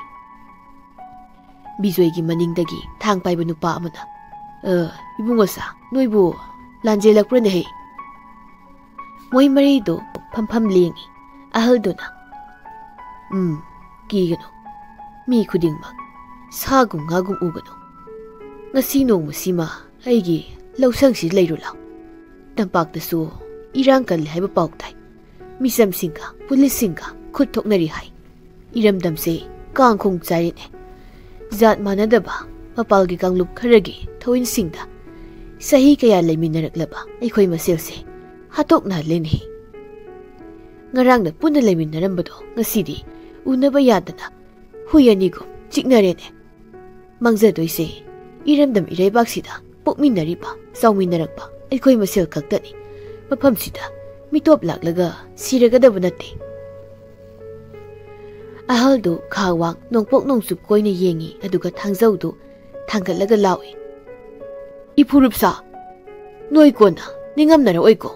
ꯕꯤꯖꯣꯏꯒꯤ ꯃꯅꯤꯡꯗꯒꯤ ꯊꯥꯡ ꯄꯥꯏꯕ ꯅꯨꯄꯥ ꯑꯃꯅ, "ꯑ, ꯏꯕꯨꯡꯉꯣ ꯁꯥ, ꯅꯣꯏꯕꯨ ꯂꯥꯟꯖꯦꯜꯂꯛꯄ꯭ꯔꯅꯦꯍꯦ?" ꯃꯣꯏ ꯃꯔꯤꯗꯣ ꯐꯝꯐꯝ ꯂꯦꯡꯉꯤ꯫ ꯑꯍꯜꯗꯨꯅ, "ꯎꯝ, ꯀꯤꯒꯅꯨ꯫ ꯃꯤ ꯈꯨꯗꯤꯡꯃꯛ ꯁꯥꯒꯨꯝ ꯉꯥꯒꯨꯝ ꯎꯒꯅꯨ꯫ ꯉꯁꯤ ꯅꯣꯡꯃꯁꯤꯃ ꯑꯩꯒꯤ ꯂꯧꯁꯪꯁꯤꯗ ꯂꯩꯔꯨ ꯂꯥꯎ꯫ ꯇꯝꯄꯥꯛꯇꯁꯨ ꯏꯔꯥꯡ ꯀꯜꯂꯤ ꯍꯥꯏꯕ ꯄꯥꯎ ꯇꯥꯏ꯫ ꯃꯤꯆꯝꯁꯤꯡꯒ ꯄꯨꯂꯤꯁꯁꯤꯡꯒ ꯈꯨꯠ ꯊꯣꯛꯅꯔꯤ ꯍꯥꯏ꯫ ꯏꯔꯝꯗꯝꯁꯦ ꯀꯥꯡꯈꯣꯡ ꯆꯥꯏꯔꯦꯅꯦ꯫ ꯖꯥꯠ ꯃꯥꯟꯅꯗꯕ ꯃꯄꯥꯜꯒꯤ ꯀꯥꯡꯂꯨꯞ ꯈꯔꯒꯤ ꯊꯧꯑꯣꯏꯟꯁꯤꯡꯗ ꯆꯍꯤ ꯀꯌꯥ ꯂꯩꯃꯤꯟꯅꯔꯛꯂꯕ ꯑꯩꯈꯣꯏ ꯃꯁꯦꯜꯁꯦ ꯍꯥꯠꯇꯣꯛꯅꯍꯜꯂꯦꯅꯦ꯫" ꯉꯔꯥꯡꯅ ꯄꯨꯟꯅ ꯂꯩꯃꯤꯟꯅꯔꯝꯕꯗꯣ ꯉꯁꯤꯗꯤ ꯎꯅꯕ ꯌꯥꯗꯅ ꯍꯨꯏ ꯑꯅꯤꯒꯨꯝ ꯆꯤꯛꯅꯔꯦꯅꯦ꯫ ꯃꯥꯡꯖꯗꯣꯏꯁꯦ ꯏꯔꯝꯗꯝ ꯏꯔꯩꯕꯥꯛꯁꯤꯗ ꯄꯣꯛꯃꯤꯟꯅꯔꯤꯕ, ꯆꯥꯎꯃꯤꯟꯅꯔꯛꯄ ꯑꯩꯈꯣꯏ ꯃꯁꯦꯜ ꯈꯛꯇꯅꯤ꯫ ꯃꯐꯝꯁꯤꯗ ꯃꯤꯇꯣꯞ ꯂꯥꯛꯂꯒ ꯁꯤꯔꯒꯗꯕ ꯅꯠꯇꯦ꯫ ꯑꯍꯜꯗꯨ ꯈꯥ ꯋꯥꯡ ꯅꯣꯡꯄꯣꯛ ꯅꯣꯡꯆꯨꯞ ꯀꯣꯏꯅ ꯌꯦꯡꯉꯤ, ꯑꯗꯨꯒ ꯊꯥꯡꯖꯧꯗꯨ ꯊꯥꯡꯒꯠꯂꯒ ꯂꯥꯎꯏ, "ꯏꯐꯨꯔꯨꯞ ꯁꯥ, ꯅꯣꯏ ꯀꯣꯟꯅ ꯅꯤꯡꯉꯝꯅꯔꯛꯑꯣꯏꯀꯣ꯫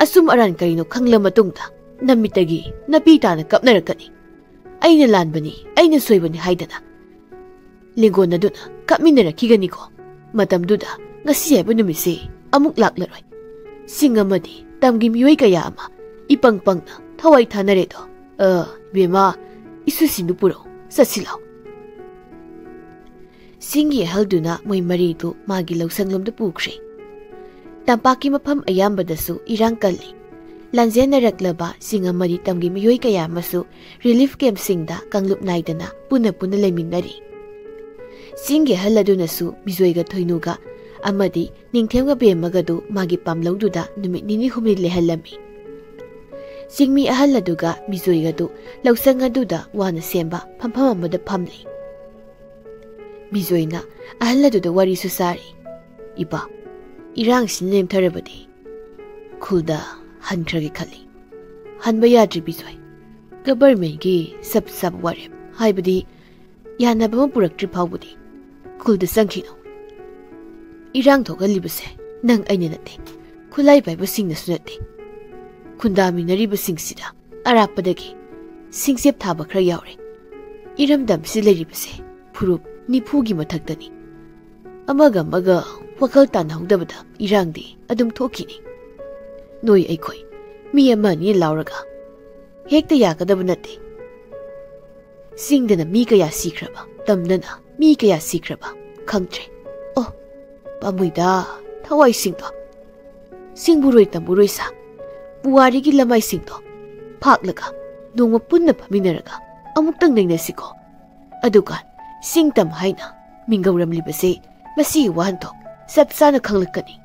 ꯑꯆꯨꯝ ꯑꯔꯥꯟ ꯀꯔꯤꯅꯣ ꯈꯪꯂ ꯃꯇꯨꯡꯗ ꯅꯃꯤꯠꯇꯒꯤ ꯅꯄꯤ ꯇꯥꯅ ꯀꯞꯅꯔꯛꯀꯅꯤ꯫ ꯑꯩꯅ ꯂꯥꯟꯕꯅꯤ, ꯑꯩꯅ ꯁꯣꯏꯕꯅꯤ ꯍꯥꯏꯗꯅ ꯂꯦꯡꯒꯣꯟꯅꯗꯨꯅ ꯀꯞꯃꯤꯟꯅꯔꯛꯈꯤꯒꯅꯤꯀꯣ꯫ ꯃꯇꯝꯗꯨꯗ ꯉꯁꯤ ꯍꯥꯏꯕ ꯅꯨꯃꯤꯠꯁꯦ ꯑꯃꯨꯛ ꯂꯥꯛꯂꯔꯣꯏ꯫ ꯆꯤꯡ ꯑꯃꯗꯤ ꯇꯝꯒꯤ ꯃꯤꯑꯣꯏ ꯀꯌꯥ ꯑꯃ ꯏꯄꯪ ꯄꯪꯅ ꯊꯋꯥꯏ ꯊꯥꯅꯔꯦꯗꯣ꯫ ꯑ, ꯕꯦꯝꯃ, ꯏꯁꯨꯁꯤꯡꯗꯨ ꯄꯨꯔꯛꯎ, ꯆꯠꯁꯤ ꯂꯥꯎ꯫" ꯆꯤꯡꯒꯤ ꯑꯍꯜꯗꯨꯅ ꯃꯣꯏ ꯃꯔꯤꯗꯨ ꯃꯥꯒꯤ ꯂꯧꯁꯪꯂꯣꯝꯗ ꯄꯨꯈ꯭ꯔꯦ꯫ ꯇꯝꯄꯥꯛꯀꯤ ꯃꯐꯝ ꯑꯌꯥꯝꯕꯗꯁꯨ ꯏꯔꯥꯡ ꯀꯜꯂꯤ꯫ ꯂꯥꯟꯖꯦꯟꯅꯔꯛꯂꯕ ꯆꯤꯡ ꯑꯃꯗꯤ ꯇꯝꯒꯤ ꯃꯤꯑꯣꯏ ꯀꯌꯥ ꯑꯃꯁꯨ ꯔꯤꯂꯤꯐ ꯀꯦꯝꯞꯁꯤꯡꯗ ꯀꯥꯡꯂꯨꯞ ꯅꯥꯏꯗꯅ ꯄꯨꯟꯅ ꯄꯨꯟꯅ ꯂꯩꯃꯤꯟꯅꯔꯤ꯫ ꯆꯤꯡꯒꯤ ꯑꯍꯜ ꯑꯗꯨꯅꯁꯨ ꯃꯤꯖꯣꯏꯒ ꯊꯣꯏꯅꯨꯒ ꯑꯃꯗꯤ ꯅꯤꯡꯊꯦꯝꯒ ꯕꯦꯝꯃꯒꯗꯨ ꯃꯥꯒꯤ ꯄꯥꯝꯂꯧꯗꯨꯗ ꯅꯨꯃꯤꯠ ꯅꯤꯅꯤ ꯍꯨꯝꯅꯤ ꯂꯩꯍꯜꯂꯝꯃꯤ꯫ ꯆꯤꯡꯃꯤ ꯑꯍꯜ ꯑꯗꯨꯒ ꯃꯤꯖꯣꯏꯒꯗꯨ ꯂꯧꯁꯪ ꯑꯗꯨꯗ ꯋꯥꯅ ꯁꯦꯝꯕ ꯐꯝꯐꯝ ꯑꯃꯗ ꯐꯝꯂꯤ꯫ ꯃꯤꯖꯣꯏꯅ ꯑꯍꯜ ꯑꯗꯨꯗ ꯋꯥꯔꯤꯁꯨ ꯁꯥꯔꯤ꯫ "ꯏꯄꯥ, ꯏꯔꯥꯡꯁꯤꯅ ꯅꯦꯝꯊꯔꯕꯗꯤ ꯈꯨꯜꯗ ꯍꯟꯈ꯭ꯔꯒꯦ ꯈꯜꯂꯤ꯫ ꯍꯟꯕ ꯌꯥꯗ꯭ꯔꯤ ꯕꯤꯖꯣꯏ꯫ ꯒꯕꯔꯃꯦꯟꯒꯤ ꯆꯞ ꯆꯥꯕ ꯋꯥꯔꯦꯞ, ꯍꯥꯏꯕꯗꯤ ꯌꯥꯅꯕ ꯑꯃ ꯄꯨꯔꯛꯇ꯭ꯔꯤ ꯐꯥꯎꯕꯗꯤ ꯈꯨꯜꯗ ꯆꯪꯈꯤꯅꯨ꯫ ꯏꯔꯥꯡ ꯊꯣꯛꯍꯜꯂꯤꯕꯁꯦ ꯅꯪ ꯑꯩꯅ ꯅꯠꯇꯦ, ꯈꯨꯠꯂꯥꯏ ꯄꯥꯏꯕꯁꯤꯡꯅꯁꯨ ꯅꯠꯇꯦ꯫ ꯈꯨꯟꯗꯥꯃꯤꯟꯅꯔꯤꯕꯁꯤꯡꯁꯤꯗ ꯑꯔꯥꯞꯄꯗꯒꯤ ꯁꯤꯡꯆꯦꯞ ꯊꯥꯕ ꯈꯔ ꯌꯥꯎꯔꯦ꯫ ꯏꯔꯝꯗꯝꯁꯤ ꯂꯩꯔꯤꯕꯁꯦ ꯐꯨꯔꯨꯞ ꯅꯤꯐꯨꯒꯤ ꯃꯊꯛꯇꯅꯤ꯫ ꯑꯃꯒ ꯑꯃꯒ ꯋꯥꯈꯜ ꯇꯥꯅꯍꯧꯗꯕꯗ ꯏꯔꯥꯡꯗꯤ ꯑꯗꯨꯝ ꯊꯣꯛꯈꯤꯅꯤ꯫ ꯅꯣꯏ ꯑꯩꯈꯣꯏ ꯃꯤ ꯑꯃ ꯑꯅꯤ ꯂꯥꯎꯔꯒ ꯍꯦꯛꯇ ꯌꯥꯒꯗꯕ ꯅꯠꯇꯦ꯫ ꯆꯤꯡꯗꯅ ꯃꯤ ꯀꯌꯥ ꯁꯤꯈ꯭ꯔꯕ, ꯇꯝꯗꯅ ꯃꯤ ꯀꯌꯥ ꯁꯤꯈ꯭ꯔꯕ ꯈꯪꯗ꯭ꯔꯦ꯫ ꯑꯣ, ꯄꯥꯝꯃꯨꯏꯗ ꯊꯋꯥꯏꯁꯤꯡꯗꯣ꯫ ꯆꯤꯡꯕꯨꯔꯣꯏ ꯇꯝꯕꯨꯔꯣꯏ ꯁꯥ, ꯄꯨꯋꯥꯔꯤꯒꯤ ꯂꯃꯥꯏꯁꯤꯡꯗꯣ ꯐꯥꯛꯂꯒ ꯅꯣꯡꯃ ꯄꯨꯟꯅ ꯐꯝꯃꯤꯟꯅꯔꯒ ꯑꯃꯨꯛꯇꯪ ꯅꯩꯅꯁꯤꯀꯣ꯫ ꯑꯗꯨꯒ ꯆꯤꯡ ꯇꯝ ꯍꯥꯏꯅ ꯃꯤꯡꯒꯧꯔꯝꯂꯤꯕꯁꯦ ꯃꯁꯤꯒꯤ ꯋꯥꯍꯟꯊꯣꯛ ꯆꯞ ꯆꯥꯅ ꯈꯪꯂꯛꯀꯅꯤ꯫"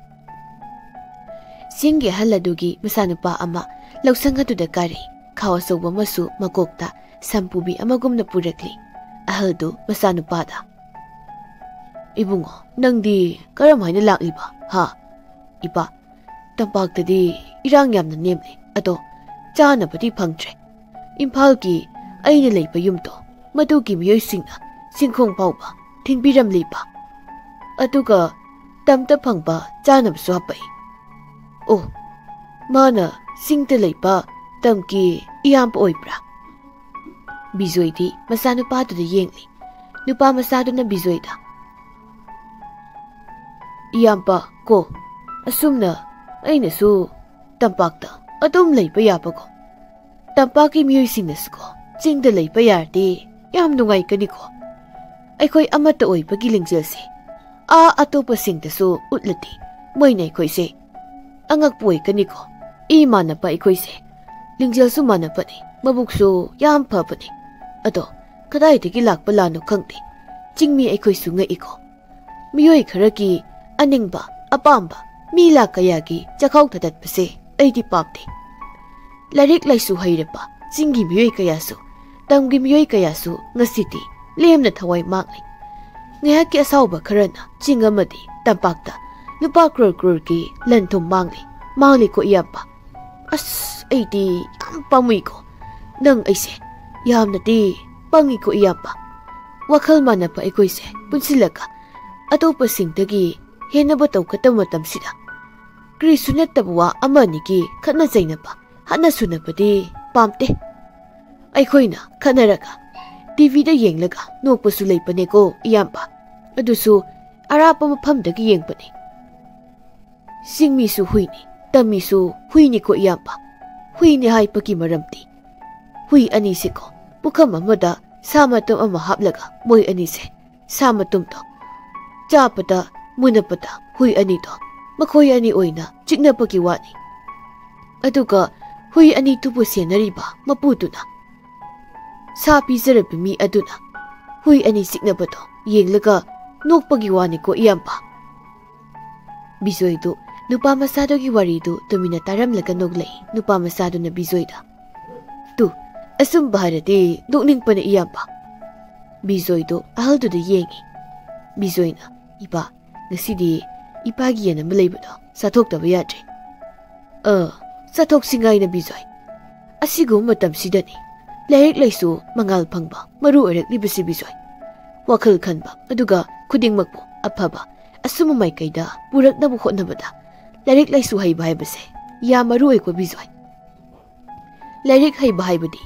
ꯆꯤꯡꯒꯤ ꯑꯍꯜ ꯑꯗꯨꯒꯤ ꯃꯆꯥꯅꯨꯄꯥ ꯑꯃ ꯂꯧꯁꯪ ꯑꯗꯨꯗ ꯀꯥꯔꯦ꯫ ꯈꯥꯎ ꯑꯆꯧꯕ ꯑꯃꯁꯨ ꯃꯀꯣꯛꯇ ꯁꯝꯄꯨꯕꯤ ꯑꯃꯒꯨꯝꯅ ꯄꯨꯔꯛꯂꯤ꯫ ꯑꯍꯜꯗꯨ ꯃꯆꯥꯅꯨꯄꯥꯗ, "ꯏꯕꯨꯡꯉꯣ, ꯅꯪꯗꯤ ꯀꯔꯝ ꯍꯥꯏꯅ ꯂꯥꯛꯂꯤꯕ, ꯍꯥ?" "ꯏꯄꯥ, ꯇꯝꯄꯥꯛꯇꯗꯤ ꯏꯔꯥꯡ ꯌꯥꯝꯅ ꯅꯦꯝꯂꯤ꯫ ꯑꯗꯣ ꯆꯥꯅꯕꯗꯤ ꯐꯪꯗ꯭ꯔꯦ꯫ ꯏꯝꯐꯥꯜꯒꯤ ꯑꯩꯅ ꯂꯩꯕ ꯌꯨꯝꯗꯣ, ꯃꯗꯨꯒꯤ ꯃꯤꯑꯣꯏꯁꯤꯡꯅ ꯆꯤꯡꯈꯣꯡ ꯐꯥꯎꯕ ꯊꯤꯟꯕꯤꯔꯝꯂꯤꯕ꯫ ꯑꯗꯨꯒ ꯇꯝꯗ ꯐꯪꯕ ꯆꯥꯅꯕꯁꯨ ꯍꯥꯞꯄꯛꯏ꯫" "ꯑꯣ, ꯃꯥꯅ ꯆꯤꯡꯗ ꯂꯩꯕ ꯇꯝꯒꯤ ꯏꯌꯥꯝꯕ ꯑꯣꯏꯕ꯭ꯔꯥ?" ꯕꯤꯖꯣꯏꯗꯤ ꯃꯆꯥꯅꯨꯄꯥꯗꯨꯗ ꯌꯦꯡꯂꯤ꯫ ꯅꯨꯄꯥ ꯃꯆꯥꯗꯨꯅ ꯕꯤꯖꯣꯏꯗ, "ꯏꯌꯥꯝꯕ ꯀꯣ, ꯑꯁꯨꯝꯅ ꯑꯩꯅꯁꯨ ꯇꯝꯄꯥꯛꯇ ꯑꯗꯨꯝ ꯂꯩꯕ ꯌꯥꯕꯀꯣ꯫ ꯇꯝꯄꯥꯛꯀꯤ ꯃꯤꯑꯣꯏꯁꯤꯡꯅꯁꯨꯀꯣ ꯆꯤꯡꯗ ꯂꯩꯕ ꯌꯥꯔꯗꯤ ꯌꯥꯝ ꯅꯨꯡꯉꯥꯏꯒꯅꯤꯀꯣ꯫ ꯑꯩꯈꯣꯏ ꯑꯃꯠꯇ ꯑꯣꯏꯕꯒꯤ ꯂꯤꯡꯖꯦꯜꯁꯦ ꯑꯥ ꯑꯇꯣꯞꯄꯁꯤꯡꯗꯁꯨ ꯎꯠꯂꯗꯤ ꯃꯣꯏꯅ ꯑꯩꯈꯣꯏꯁꯦ ꯑꯉꯛꯄ ꯑꯣꯏꯒꯅꯤꯀꯣ꯫ ꯏ ꯃꯥꯟꯅꯕ ꯑꯩꯈꯣꯏꯁꯦ ꯂꯤꯡꯖꯦꯜꯁꯨ ꯃꯥꯟꯅꯕꯅꯤ, ꯃꯕꯨꯛꯁꯨ ꯌꯥꯝ ꯐꯕꯅꯤ꯫ ꯑꯗꯣ ꯀꯗꯥꯏꯗꯒꯤ ꯂꯥꯛꯄ ꯂꯥꯟꯅꯣ ꯈꯪꯗꯦ, ꯆꯤꯡꯃꯤ ꯑꯩꯈꯣꯏꯁꯨ ꯉꯛꯏꯀꯣ꯫ ꯃꯤꯑꯣꯏ ꯈꯔꯒꯤ ꯑꯅꯤꯡꯕ, ꯑꯄꯥꯝꯕ, ꯃꯤ ꯂꯥꯛ ꯀꯌꯥꯒꯤ ꯆꯥꯛꯈꯥꯎ ꯊꯥꯗꯠꯄꯁꯦ ꯑꯩꯗꯤ ꯄꯥꯝꯗꯦ꯫ ꯂꯥꯏꯔꯤꯛ ꯂꯥꯏꯁꯨ ꯍꯩꯔꯕ ꯆꯤꯡꯒꯤ ꯃꯤꯑꯣꯏ ꯀꯌꯥꯁꯨ, ꯇꯝꯒꯤ ꯃꯤꯑꯣꯏ ꯀꯌꯥꯁꯨ ꯉꯁꯤꯗꯤ ꯂꯦꯝꯅ ꯊꯋꯥꯏ ꯃꯥꯡꯂꯤ꯫ ꯉꯥꯏꯍꯥꯛꯀꯤ ꯑꯁꯥꯎꯕ ꯈꯔꯅ ꯆꯤꯡ ꯑꯃꯗꯤ ꯇꯝꯄꯥꯛꯇ ꯂꯨꯄꯥ ꯀ꯭ꯔꯣꯔ ꯀ꯭ꯔꯣꯔꯒꯤ ꯂꯟ ꯊꯨꯝ ꯃꯥꯡꯂꯤ, ꯃꯥꯡꯂꯤꯀꯣ ꯏꯌꯥꯝꯕ꯫ ꯑꯁ, ꯑꯩꯗꯤ ꯌꯥꯝ ꯄꯥꯝꯃꯨꯏꯀꯣ꯫ ꯅꯪ ꯑꯩꯁꯦ ꯌꯥꯝꯅꯗꯤ ꯄꯪꯉꯤꯀꯣ ꯏꯌꯥꯝꯕ꯫ ꯋꯥꯈꯜ ꯃꯥꯟꯅꯕ ꯑꯩꯈꯣꯏꯁꯦ ꯄꯨꯟꯁꯤꯜꯂꯒ ꯑꯇꯣꯞꯄꯁꯤꯡꯗꯒꯤ ꯍꯦꯟꯅꯕ ꯇꯧꯒꯗꯕ ꯃꯇꯝꯁꯤꯗ ꯀꯔꯤꯁꯨ ꯅꯠꯇꯕ ꯋꯥ ꯑꯃ ꯑꯅꯤꯒꯤ ꯈꯠꯅ ꯆꯩꯅꯕ, ꯍꯥꯠꯅ ꯁꯨꯅꯕꯗꯤ ꯄꯥꯝꯗꯦ꯫ ꯑꯩꯈꯣꯏꯅ ꯈꯠꯅꯔꯒ ꯇꯤꯚꯤꯗ ꯌꯦꯡꯂꯒ ꯅꯣꯛꯄꯁꯨ ꯂꯩꯕꯅꯦꯀꯣ ꯏꯌꯥꯝꯕ꯫ ꯑꯗꯨꯁꯨ ꯑꯔꯥꯞꯄ ꯃꯐꯝꯗꯒꯤ ꯌꯦꯡꯕꯅꯤ꯫ ꯆꯤꯡꯃꯤꯁꯨ ꯍꯨꯏꯅꯤ, ꯇꯝꯃꯤꯁꯨ ꯍꯨꯏꯅꯤꯀꯣ ꯏꯌꯥꯝꯕ꯫ ꯍꯨꯏꯅꯤ ꯍꯥꯏꯕꯒꯤ ꯃꯔꯝꯗꯤ ꯍꯨꯏ ꯑꯅꯤꯁꯤꯀꯣ ꯄꯨꯈꯝ ꯑꯃꯗ ꯁꯥ ꯃꯇꯨꯝ ꯑꯃ ꯍꯥꯞꯂꯒ ꯃꯣꯏ ꯑꯅꯤꯁꯦ ꯁꯥ ꯃꯇꯨꯝꯗꯣ ꯆꯥꯕꯗ ꯃꯨꯟꯅꯕꯗ ꯍꯨꯏ ꯑꯅꯤꯗꯣ ꯃꯈꯣꯏ ꯑꯅꯤ ꯑꯣꯏꯅ ꯆꯤꯛꯅꯕꯒꯤ ꯋꯥꯅꯤ꯫ ꯑꯗꯨꯒ ꯍꯨꯏ ꯑꯅꯤꯗꯨꯕꯨ ꯁꯦꯟꯅꯔꯤꯕ ꯃꯄꯨꯗꯨꯅ, ꯁꯥ ꯄꯤꯖꯔꯕ ꯃꯤ ꯑꯗꯨꯅ ꯍꯨꯏ ꯑꯅꯤ ꯆꯤꯛꯅꯕꯗꯣ ꯌꯦꯡꯂꯒ ꯅꯣꯛꯄꯒꯤ ꯋꯥꯅꯤꯀꯣ ꯏꯌꯥꯝꯕ꯫" ꯕꯤꯖꯣꯏꯗꯨ ꯅꯨꯄꯥ ꯃꯆꯥꯗꯨꯒꯤ ꯋꯥꯔꯤꯗꯨ ꯇꯨꯃꯤꯟꯅ ꯇꯥꯔꯝꯂꯒ ꯅꯣꯛꯂꯛꯏ ꯅꯨꯄꯥ ꯃꯆꯥꯗꯨꯅ ꯕꯤꯖꯣꯏꯗ꯫ "ꯇꯨ, ꯑꯁꯨꯝꯕ ꯍꯥꯏꯔꯗꯤ ꯅꯣꯛꯅꯤꯡꯄꯅ ꯏꯌꯥꯝꯕ꯫" ꯕꯤꯖꯣꯏꯗꯨ ꯑꯍꯜꯗꯨꯗ ꯌꯦꯡꯉꯤ꯫ ꯕꯤꯖꯣꯏꯅ, "ꯏꯄꯥ, ꯉꯁꯤꯗꯤ ꯏꯄꯥꯒꯤ ꯌꯦꯟ ꯑꯃ ꯂꯩꯕꯗꯣ ꯆꯥꯊꯣꯛꯇꯕ ꯌꯥꯗ꯭ꯔꯦ꯫" "ꯑ, ꯆꯥꯊꯣꯛꯁꯤ ꯉꯥꯏꯅ ꯕꯤꯖꯣꯏ꯫ ꯑꯁꯤꯒꯨꯝꯕ ꯃꯇꯝꯁꯤꯗꯅꯤ ꯂꯥꯏꯔꯤꯛ ꯂꯥꯏꯁꯨ ꯃꯉꯥꯜ ꯐꯪꯕ ꯃꯔꯨ ꯑꯣꯏꯔꯛꯂꯤꯕꯁꯤ ꯕꯤꯖꯣꯏ꯫ ꯋꯥꯈꯜ ꯈꯟꯕ ꯑꯗꯨꯒ ꯈꯨꯗꯤꯡꯃꯛꯄꯨ ꯑꯐꯕ ꯑꯆꯨꯝꯕ ꯃꯥꯏꯀꯩꯗ ꯄꯨꯔꯛꯅꯕ ꯍꯣꯠꯅꯕꯗ ꯂꯥꯏꯔꯤꯛ ꯂꯥꯏꯁꯨ ꯍꯩꯕ ꯍꯥꯏꯕꯁꯦ ꯌꯥꯝ ꯃꯔꯨ ꯑꯣꯏꯀꯣ ꯕꯤꯖꯣꯏ꯫ ꯂꯥꯏꯔꯤꯛ ꯍꯩꯕ ꯍꯥꯏꯕꯗꯤ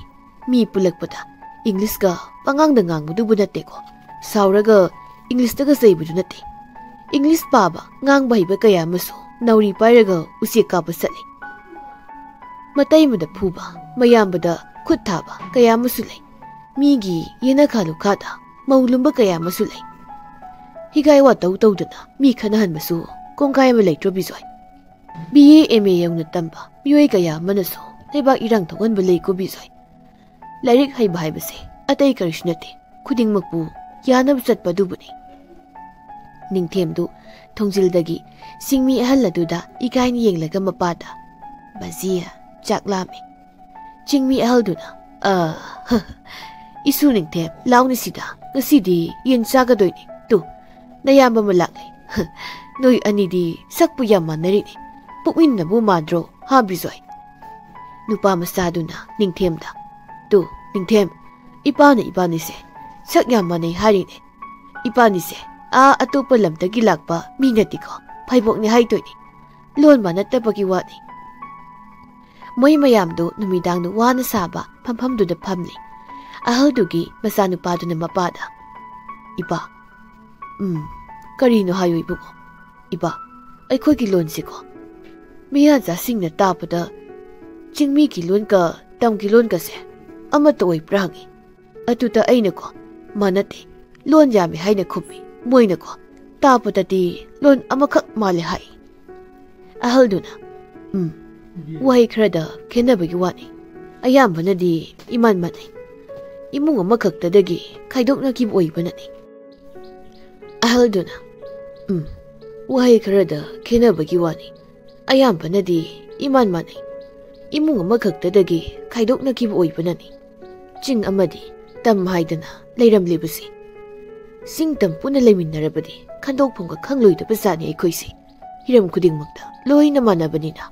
ꯃꯤ ꯄꯨꯜꯂꯛꯄꯗ ꯏꯪꯂꯤꯁꯀ ꯄꯉꯥꯡꯗ ꯉꯥꯡꯕꯗꯨꯕꯨ ꯅꯠꯇꯦꯀꯣ꯫ ꯁꯥꯎꯔꯒ ꯏꯪꯂꯤꯁꯇꯒ ꯆꯩꯕꯗꯨ ꯅꯠꯇꯦ꯫ ꯏꯪꯂꯤꯁ ꯄꯥꯕ, ꯉꯥꯡꯕ ꯍꯩꯕ ꯀꯌꯥ ꯑꯃꯁꯨ ꯅꯥꯎꯔꯤ ꯄꯥꯏꯔꯒ ꯎꯆꯦꯛ ꯀꯥꯞꯄ ꯆꯠꯂꯤ꯫ ꯃꯇꯩꯃꯗ ꯐꯨꯕ, ꯃꯌꯥꯝꯕꯗ ꯈꯨꯠ ꯊꯥꯕ ꯀꯌꯥ ꯑꯃꯁꯨ ꯂꯩ꯫ ꯃꯤꯒꯤ ꯌꯦꯅꯈꯥ ꯂꯨꯈꯥꯗ ꯃꯧ ꯂꯨꯝꯕ ꯀꯌꯥ ꯑꯃꯁꯨ ꯂꯩ꯫ ꯍꯤꯒꯥꯏ ꯋꯥꯇꯧ ꯇꯧꯗꯅ ꯃꯤ ꯈꯠꯅꯍꯟꯕꯁꯨ ꯀꯣꯡꯒꯥꯏ ꯑꯃ ꯂꯩꯇ꯭ꯔꯣ Bijoy? B A M A ꯌꯧꯅ ꯇꯝꯕ ꯃꯤꯑꯣꯏ ꯀꯌꯥ ꯑꯃꯅꯁꯨ ꯂꯩꯕꯥꯛ ꯏꯔꯥꯡ ꯊꯣꯛꯍꯟꯕ ꯂꯩꯀꯣ ꯕꯤꯖꯣꯏ꯫ ꯂꯥꯏꯔꯤꯛ ꯍꯩꯕ ꯍꯥꯏꯕꯁꯦ ꯑꯇꯩ ꯀꯔꯤꯁꯨ ꯅꯠꯇꯦ, ꯈꯨꯗꯤꯡꯃꯛꯄꯨ ꯌꯥꯅꯕ ꯆꯠꯄ ꯑꯗꯨꯕꯨꯅꯤ꯫ ꯅꯤꯡꯊꯦꯝꯗꯨ ꯊꯣꯡꯖꯤꯜꯗꯒꯤ ꯆꯤꯡꯃꯤ ꯑꯍꯜ ꯑꯗꯨꯗ ꯏꯀꯥꯏꯅ ꯌꯦꯡꯂꯒ ꯃꯄꯥꯗ, "ꯕꯥꯖꯤ, ꯆꯥꯛ ꯂꯥꯝꯃꯤ꯫" ꯆꯤꯡꯃꯤ ꯑꯍꯜꯗꯨꯅ, "ꯑ, ꯍ, ꯏꯁꯨ ꯅꯤꯡꯊꯦꯝ, ꯂꯥꯎꯅꯤ ꯁꯤꯗ, ꯉꯁꯤꯗꯤ ꯌꯦꯟ ꯆꯥꯒꯗꯣꯏꯅꯤ꯫ ꯇꯨ, ꯅꯌꯥꯝꯕ ꯑꯃ ꯂꯥꯛꯂꯦ꯫ ꯍ, ꯅꯣꯏ ꯑꯅꯤꯗꯤ ꯁꯛꯄꯨ ꯌꯥꯝ ꯃꯥꯟꯅꯔꯤꯅꯦ꯫ ꯄꯣꯛꯃꯤꯟꯅꯕꯨ ꯃꯥꯟꯗ꯭ꯔꯣ, ꯍꯥ ꯕꯤꯖꯣꯏ?" ꯅꯨꯄꯥ ꯃꯆꯥꯗꯨꯅ ꯅꯤꯡꯊꯦꯝꯗ, "ꯇꯨ, ꯅꯤꯡꯊꯦꯝ, ꯏꯄꯥꯅ ꯏꯕꯥꯅꯤꯁꯦ ꯁꯛ ꯌꯥꯝ ꯃꯥꯟꯅꯩ ꯍꯥꯏꯔꯤꯅꯦ꯫ ꯏꯕꯥꯅꯤꯁꯦ ꯑꯥ ꯑꯇꯣꯞꯄ ꯂꯝꯗꯒꯤ ꯂꯥꯛꯄ ꯃꯤ ꯅꯠꯇꯦꯀꯣ, ꯐꯩꯕꯣꯛꯅꯤ ꯍꯥꯏꯗꯣꯏꯅꯤ꯫ ꯂꯣꯟ ꯃꯥꯟꯅꯗꯕꯒꯤ ꯋꯥꯅꯤ꯫" ꯃꯣꯏ ꯃꯌꯥꯝꯗꯨ ꯅꯨꯃꯤꯗꯥꯡꯗ ꯋꯥꯅ ꯁꯥꯕ ꯐꯝꯐꯝꯗꯨꯗ ꯐꯝꯂꯤ꯫ ꯑꯍꯜꯗꯨꯒꯤ ꯃꯆꯥꯅꯨꯄꯥꯗꯨꯅ ꯃꯄꯥꯗ, "ꯏꯄꯥ, ꯎꯝ, ꯀꯔꯤꯅꯣ ꯍꯥꯏꯌꯨ ꯏꯕꯨꯡꯉꯣ꯫ ꯏꯄꯥ, ꯑꯩꯈꯣꯏꯒꯤ ꯂꯣꯟꯁꯤꯀꯣ, ꯃꯤꯌꯥꯟꯆꯥꯁꯤꯡꯅ ꯇꯥꯕꯗ ꯆꯤꯡꯃꯤꯒꯤ ꯂꯣꯟꯒ ꯇꯝꯒꯤ ꯂꯣꯟꯒꯁꯦ ꯑꯃꯠꯇ ꯑꯣꯏꯕ꯭ꯔꯥ ꯍꯪꯉꯤ꯫ ꯑꯗꯨꯗ ꯑꯩꯅꯀꯣ, ꯃꯥꯟꯅꯗꯦ, ꯂꯣꯟ ꯌꯥꯝꯃꯤ ꯍꯥꯏꯅ ꯈꯨꯝꯃꯤ꯫ ꯃꯣꯏꯅꯀꯣ, ꯇꯥꯕꯗꯗꯤ ꯂꯣꯟ ꯑꯃꯈꯛ ꯃꯥꯜꯂꯦ ꯍꯥꯏ꯫" ꯑꯍꯜꯗꯨꯅ, "ꯎꯝ, ꯋꯥꯍꯩ ꯈꯔꯗ ꯈꯦꯠꯅꯕꯒꯤ ꯋꯥꯅꯤ꯫ ꯑꯌꯥꯝꯕꯅꯗꯤ ꯏꯃꯥꯟ ꯃꯥꯟꯅꯩ꯫ ꯏꯃꯨꯡ ꯑꯃꯈꯛꯇꯗꯒꯤ ꯈꯥꯏꯗꯣꯛꯅꯈꯤꯕ ꯑꯣꯏꯕꯅꯅꯤ꯫" ꯑꯍꯜꯗꯨꯅ, "ꯎꯝ, ꯋꯥꯍꯩ ꯈꯔꯗ ꯈꯦꯠꯅꯕꯒꯤ ꯋꯥꯅꯤ꯫ ꯑꯌꯥꯝꯕꯅꯗꯤ ꯏꯃꯥꯟ ꯃꯥꯟꯅꯩ꯫ ꯏꯃꯨꯡ ꯑꯃꯈꯛꯇꯗꯒꯤ ꯈꯥꯏꯗꯣꯛꯅꯈꯤꯕ ꯑꯣꯏꯕꯅꯅꯤ꯫ ꯆꯤꯡ ꯑꯃꯗꯤ ꯇꯝ ꯍꯥꯏꯗꯅ ꯂꯩꯔꯝꯂꯤꯕꯁꯤ꯫ ꯆꯤꯡ ꯇꯝ ꯄꯨꯟꯅ ꯂꯩꯃꯤꯟꯅꯔꯕꯗꯤ ꯈꯟꯗꯣꯛꯐꯝꯒ ꯈꯪꯂꯣꯏꯗꯕ ꯖꯥꯠꯅꯤ ꯑꯩꯈꯣꯏꯁꯦ꯫ ꯍꯤꯔꯝ ꯈꯨꯗꯤꯡꯃꯛꯇ ꯂꯣꯏꯅ ꯃꯥꯟꯅꯕꯅꯤꯅ꯫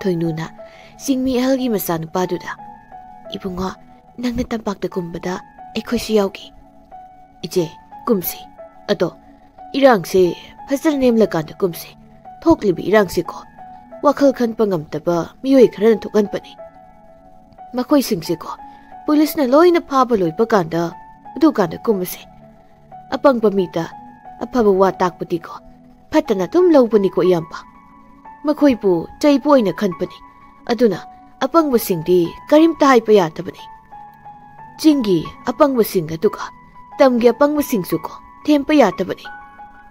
ꯊꯣꯏꯅꯨꯅ ꯆꯤꯡꯃꯤ ꯑꯍꯜꯒꯤ ꯃꯆꯥꯅꯨꯄꯥꯗꯨꯗ, "ꯏꯕꯨꯡꯉꯣ, ꯅꯪꯅ ꯇꯝꯄꯥꯛꯇ ꯀꯨꯝꯕꯗ ꯑꯩꯈꯣꯏꯁꯨ ꯌꯥꯎꯒꯦ꯫" "ꯏꯆꯦ, ꯀꯨꯝꯁꯤ꯫ ꯑꯗꯣ ꯏꯔꯥꯡꯁꯦ ꯐꯖꯅ ꯅꯦꯝꯂꯀꯥꯟꯗ ꯀꯨꯝꯁꯤ꯫ ꯊꯣꯛꯂꯤꯕ ꯏꯔꯥꯡꯁꯤꯀꯣ, ꯋꯥꯈꯜ ꯈꯟꯕ ꯉꯝꯗꯕ ꯃꯤꯑꯣꯏ ꯈꯔꯅ ꯊꯣꯛꯍꯟꯕꯅꯤ꯫ ꯃꯈꯣꯏꯁꯤꯡꯁꯤꯀꯣ, ꯄꯨꯂꯤꯁꯅ ꯂꯣꯏꯅ ꯐꯥꯕ ꯂꯣꯏꯕ ꯀꯥꯟꯗ, ꯑꯗꯨꯀꯥꯟꯗ ꯀꯨꯝꯃꯁꯦ꯫ ꯑꯄꯪꯕ ꯃꯤꯗ ꯑꯐꯕ ꯋꯥ ꯇꯥꯛꯄꯗꯤꯀꯣ, ꯐꯠꯇꯅ ꯑꯗꯨꯝ ꯂꯧꯕꯅꯤꯀꯣ, ꯏꯌꯥꯝꯕ꯫ ꯃꯈꯣꯏꯕꯨ ꯆꯩꯕ ꯑꯣꯏꯅ ꯈꯟꯕꯅꯤ꯫ ꯑꯗꯨꯅ ꯑꯄꯪꯕꯁꯤꯡꯗꯤ ꯀꯔꯤꯝꯇ ꯍꯥꯏꯕ ꯌꯥꯗꯕꯅꯤ꯫ ꯆꯤꯡꯒꯤ ꯑꯄꯪꯕꯁꯤꯡ ꯑꯗꯨꯒ ꯇꯝꯒꯤ ꯑꯄꯪꯕꯁꯤꯡꯁꯨꯀꯣ, ꯊꯦꯝꯕ ꯌꯥꯗꯕꯅꯤ꯫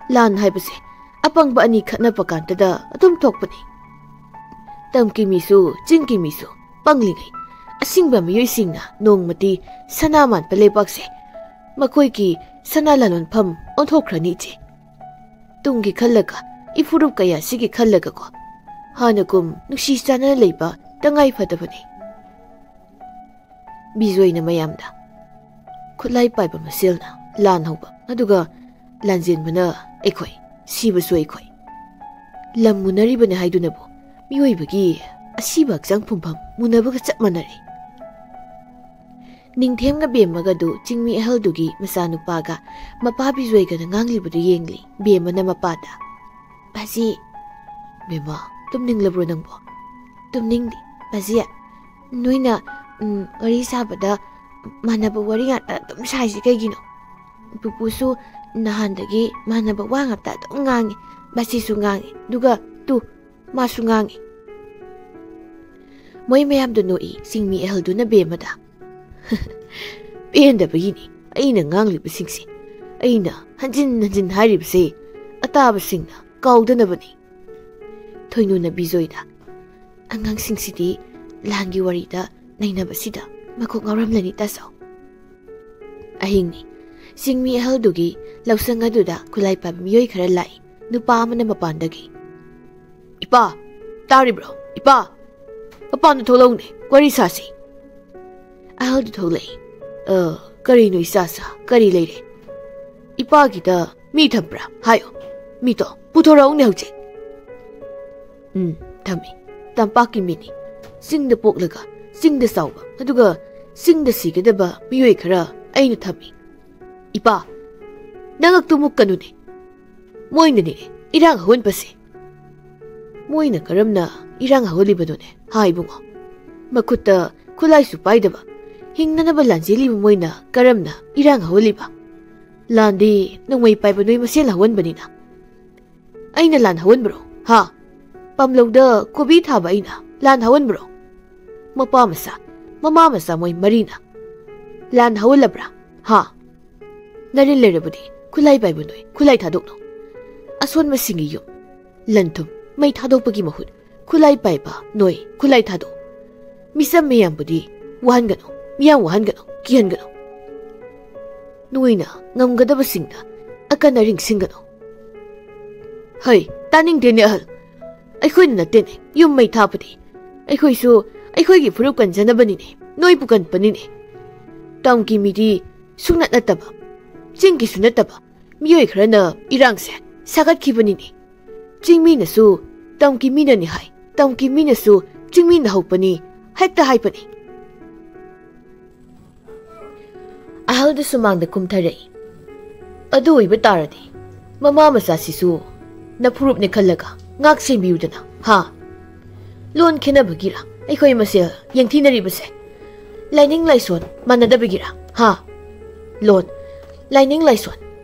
ꯂꯥꯟ ꯍꯥꯏꯕꯁꯦ ꯑꯄꯪꯕ ꯑꯅꯤ ꯈꯠꯅꯕ ꯀꯥꯟꯗꯗ ꯑꯗꯨꯝ ꯊꯣꯛꯄꯅꯤ꯫ ꯇꯝꯒꯤ ꯃꯤꯁꯨ ꯆꯤꯡꯒꯤ ꯃꯤꯁꯨ ꯄꯪꯂꯤꯉꯩ, ꯑꯁꯤꯡꯕ ꯃꯤꯑꯣꯏꯁꯤꯡꯅ ꯅꯣꯡꯃꯗꯤ ꯁꯅꯥ ꯃꯥꯟꯕ ꯂꯩꯕꯥꯛꯁꯦ ꯃꯈꯣꯏꯒꯤ ꯁꯅꯥ ꯂꯥꯂꯣꯟꯐꯝ ꯑꯣꯟꯊꯣꯛꯈ꯭ꯔꯅꯤ, ꯏꯆꯦ꯫ ꯇꯨꯡꯒꯤ ꯈꯜꯂꯒ, ꯏꯐꯨꯔꯨꯞ ꯀꯌꯥꯁꯤꯒꯤ ꯈꯜꯂꯒꯀꯣ, ꯍꯥꯟꯅꯒꯨꯝ ꯅꯨꯡꯁꯤ ꯆꯥꯟꯅꯅ ꯂꯩꯕ ꯇꯉꯥꯏ ꯐꯗꯕꯅꯤ꯫" ꯕꯤꯖꯣꯏꯅ ꯃꯌꯥꯝꯗ, "ꯈꯨꯠꯂꯥꯏ ꯄꯥꯏꯕ ꯃꯁꯦꯜꯅ ꯂꯥꯟ ꯍꯧꯕ, ꯑꯗꯨꯒ ꯂꯥꯟꯖꯦꯟꯕꯅ ꯑꯩꯈꯣꯏ, ꯁꯤꯕꯁꯨ ꯑꯩꯈꯣꯏ꯫ ꯂꯝ ꯃꯨꯟꯅꯔꯤꯕꯅꯤ ꯍꯥꯏꯗꯨꯅꯕꯨ ꯃꯤꯑꯣꯏꯕꯒꯤ ꯑꯁꯤꯕ ꯍꯛꯆꯥꯡ ꯄꯨꯝꯐꯝ ꯃꯨꯟꯅꯕꯒ ꯆꯞ ꯃꯥꯟꯅꯔꯦ꯫" ꯅꯤꯡꯊꯦꯝꯒ ꯕꯦꯝꯃꯒꯗꯨ ꯆꯤꯡꯃꯤ ꯑꯍꯜꯗꯨꯒꯤ ꯃꯆꯥꯅꯨꯄꯥꯒ ꯃꯄꯥ ꯕꯤꯖꯣꯏꯒꯅ ꯉꯥꯡꯂꯤꯕꯗꯨ ꯌꯦꯡꯂꯤ꯫ ꯕꯦꯝꯃꯅ ꯃꯄꯥꯗ, "ꯕꯥꯖꯤ꯫" "ꯕꯦꯝꯃ, ꯇꯨꯝꯅꯤꯡꯂꯕ꯭ꯔꯣ ꯅꯪꯕꯣ?" "ꯇꯨꯝꯅꯤꯡꯗꯦ꯫ ꯕꯥꯖꯤ, ꯅꯣꯏꯅ, ꯎꯝ, ꯋꯥꯔꯤ ꯁꯥꯕꯗ ꯃꯥꯟꯅꯕ ꯋꯥꯔꯤ ꯉꯥꯛꯇ ꯑꯗꯨꯝ ꯁꯥꯏꯁꯤ ꯀꯩꯒꯤꯅꯣ? ꯄꯨꯄꯨꯁꯨ ꯅꯍꯥꯟꯗꯒꯤ ꯃꯥꯟꯅꯕ ꯋꯥ ꯉꯥꯛꯇ ꯑꯗꯨꯝ ꯉꯥꯡꯉꯤ꯫ ꯕꯥꯖꯤꯁꯨ ꯉꯥꯡꯉꯤ꯫ ꯑꯗꯨꯒ ꯇꯨ, ꯃꯥꯁꯨ ꯉꯥꯡꯉꯤ꯫" ꯃꯣꯏ ꯃꯌꯥꯝꯗꯣ ꯅꯣꯛꯏ꯫ ꯆꯤꯡꯃꯤ ꯑꯍꯜꯗꯨꯅ ꯕꯦꯝꯃꯗ, "ꯄꯦꯟꯗꯕꯒꯤꯅꯤ ꯑꯩꯅ ꯉꯥꯡꯂꯤꯕꯁꯤꯡꯁꯦ꯫ ꯑꯩꯅ ꯍꯟꯖꯤꯟ ꯍꯟꯖꯤꯟ ꯍꯥꯏꯔꯤꯕꯁꯦ ꯑꯇꯥꯕꯁꯤꯡꯅ ꯀꯥꯎꯗꯅꯕꯅꯤ꯫" ꯊꯣꯏꯅꯨꯅ ꯕꯤꯖꯣꯏꯗ, "ꯑꯉꯥꯡꯁꯤꯡꯁꯤꯗꯤ ꯂꯥꯟꯒꯤ ꯋꯥꯔꯤꯗ ꯅꯩꯅꯕꯁꯤꯗ ꯃꯀꯣꯛ ꯉꯥꯎꯔꯝꯂꯅꯤ, ꯇꯥꯆꯧ꯫" ꯑꯍꯤꯡꯅꯤ꯫ ꯆꯤꯡꯃꯤ ꯑꯍꯜꯗꯨꯒꯤ ꯂꯧꯁꯪ ꯑꯗꯨꯗ ꯈꯨꯠꯂꯥꯏ ꯄꯥꯏꯕ ꯃꯤꯑꯣꯏ ꯈꯔ ꯂꯥꯛꯏ꯫ ꯅꯨꯄꯥ ꯑꯃꯅ ꯃꯄꯥꯟꯗꯒꯤ, "ꯏꯄꯥ, ꯇꯥꯔꯤꯕ꯭ꯔꯣ? ꯏꯄꯥ, ꯃꯄꯥꯟꯗ ꯊꯣꯛꯂꯛꯎꯅꯦ, ꯋꯥꯔꯤ ꯁꯥꯁꯤ꯫" ꯑꯍꯜꯗꯨ ꯊꯣꯛꯂꯛꯏ꯫ "ꯑ, ꯀꯔꯤꯅꯣ ꯏꯆꯥꯁꯥ, ꯀꯔꯤ ꯂꯩꯔꯦ? ꯏꯄꯥꯒꯤꯗ ꯃꯤ ꯊꯝꯕ꯭ꯔꯥ? ꯍꯥꯏꯌꯣ, ꯃꯤꯗꯣ ꯄꯨꯊꯣꯔꯛꯎꯅꯦ ꯍꯧꯖꯤꯛ꯫" "ꯎꯝ, ꯊꯝꯃꯤ꯫ ꯇꯝꯄꯥꯛꯀꯤ ꯃꯤꯅꯤ꯫ ꯆꯤꯡꯗ ꯄꯣꯛꯂꯒ ꯆꯤꯡꯗ ꯆꯥꯎꯕ, ꯑꯗꯨꯒ ꯆꯤꯡꯗ ꯁꯤꯒꯗꯕ ꯃꯤꯑꯣꯏ ꯈꯔ ꯑꯩꯅ ꯊꯝꯃꯤ꯫ ꯏꯄꯥ, ꯅꯉꯛꯇꯨ ꯃꯨꯛꯀꯅꯨꯅꯦ꯫ ꯃꯣꯏꯅꯅꯦ ꯏꯔꯥꯡ ꯍꯧꯍꯟꯕꯁꯦ꯫" "ꯃꯣꯏꯅ ꯀꯔꯝꯅ ꯏꯔꯥꯡ ꯍꯧꯍꯜꯂꯤꯕꯅꯣꯅꯦ? ꯍꯥ, ꯏꯕꯨꯡꯉꯣ? ꯃꯈꯨꯠꯇ ꯈꯨꯠꯂꯥꯏꯁꯨ ꯄꯥꯏꯗꯕ, ꯍꯤꯡꯅꯅꯕ ꯂꯥꯟꯖꯦꯜꯂꯤꯕ ꯃꯣꯏꯅ ꯀꯔꯝꯅ ꯏꯔꯥꯡ ꯍꯧꯍꯜꯂꯤꯕ? ꯂꯥꯟꯗꯤ ꯅꯣꯡꯃꯩ ꯄꯥꯏꯕ ꯅꯣꯏ ꯃꯁꯦꯜ ꯍꯧꯍꯟꯕꯅꯤꯅ꯫" "ꯑꯩꯅ ꯂꯥꯟ ꯍꯧꯍꯟꯕ꯭ꯔꯣ? ꯍꯥ? ꯄꯥꯝꯂꯧꯗ ꯀꯣꯕꯤ ꯊꯥꯕ ꯑꯩꯅ ꯂꯥꯟ ꯍꯧꯍꯟꯕ꯭ꯔꯣ? ꯃꯄꯥ ꯃꯆꯥ, ꯃꯃꯥ ꯃꯆꯥ ꯃꯣꯏ ꯃꯔꯤꯅ ꯂꯥꯟ ꯍꯧꯍꯜꯂꯕ꯭ꯔꯥ? ꯍꯥ? ꯅꯔꯤꯜ ꯂꯩꯔꯕꯗꯤ ꯈꯨꯠꯂꯥꯏ ꯄꯥꯏꯕ ꯅꯣꯏ ꯈꯨꯠꯂꯥꯏ ꯊꯥꯗꯣꯛꯅꯧ꯫ ꯑꯁꯣꯟꯕꯁꯤꯡꯒꯤ ꯌꯨꯝ, ꯂꯟ ꯊꯨꯝ, ꯃꯩ ꯊꯥꯗꯣꯛꯄꯒꯤ ꯃꯍꯨꯠ ꯈꯨꯠꯂꯥꯏ ꯄꯥꯏꯕ ꯅꯣꯏ ꯈꯨꯠꯂꯥꯏ ꯊꯥꯗꯣꯛ꯫ ꯃꯤꯆꯝ ꯃꯤꯌꯥꯝꯕꯨꯗꯤ ꯋꯥꯍꯟꯒꯅꯨ, ꯃꯤꯌꯥꯝ ꯋꯥꯍꯟꯒꯅꯨ, ꯀꯤꯍꯟꯒꯅꯨ꯫ ꯅꯣꯏꯅ ꯉꯝꯒꯗꯕꯁꯤꯡꯗ ꯑꯀꯟ ꯑꯔꯤꯡ ꯁꯤꯟꯒꯅꯨ꯫" "ꯍꯩ, ꯇꯥꯅꯤꯡꯗꯦꯅꯦ ꯑꯍꯜ꯫ ꯑꯩꯈꯣꯏꯅ ꯅꯠꯇꯦꯅꯦ ꯌꯨꯝ ꯃꯩ ꯊꯥꯕꯗꯤ꯫ ꯑꯩꯈꯣꯏꯁꯨ ꯑꯩꯈꯣꯏꯒꯤ ꯐꯨꯔꯨꯞ ꯀꯟꯖꯅꯕꯅꯤꯅꯦ, ꯅꯣꯏꯕꯨ ꯀꯟꯕꯅꯤꯅꯦ꯫ ꯇꯥꯎꯟꯒꯤ ꯃꯤꯗꯤ ꯁꯨꯡꯅꯠ ꯅꯠꯇꯕ, ꯆꯤꯡꯒꯤꯁꯨ ꯅꯠꯇꯕ ꯃꯤꯑꯣꯏ ꯈꯔꯅ ꯏꯔꯥꯡꯁꯦ ꯁꯥꯒꯠꯈꯤꯕꯅꯤꯅꯦ꯫ ꯆꯤꯡꯃꯤꯅꯁꯨ ꯇꯥꯎꯟꯒꯤ ꯃꯤꯅꯅꯤ ꯍꯥꯏ, ꯇꯥꯎꯟꯒꯤ ꯃꯤꯅꯁꯨ ꯆꯤꯡꯃꯤꯅ ꯍꯧꯄꯅꯤ ꯍꯦꯛꯇ ꯍꯥꯏꯄꯅꯤ꯫" ꯑꯍꯜꯗꯨ ꯁꯨꯃꯥꯡꯗ ꯀꯨꯝꯊꯔꯛꯏ꯫ "ꯑꯗꯨ ꯑꯣꯏꯕ ꯇꯥꯔꯗꯤ ꯃꯃꯥ ꯃꯆꯥꯁꯤꯁꯨ ꯅꯐꯨꯔꯨꯞꯅꯦ ꯈꯜꯂꯒ ꯉꯥꯛ ꯁꯦꯟꯕꯤꯌꯨꯗꯅ, ꯍꯥ? ꯂꯣꯟ ꯈꯦꯠꯅꯕꯒꯤꯔ ꯑꯩꯈꯣꯏ ꯃꯁꯦꯜ ꯌꯦꯡꯊꯤꯅꯔꯤꯕꯁꯦ? ꯂꯥꯏꯅꯤꯡ ꯂꯥꯏꯁꯣꯟ ꯃꯥꯟꯅꯗꯕꯒꯤꯔ, ꯍꯥ? ꯂꯣꯟ, ꯂꯥꯏꯅꯤꯡ ꯂꯥꯏꯁꯣꯟ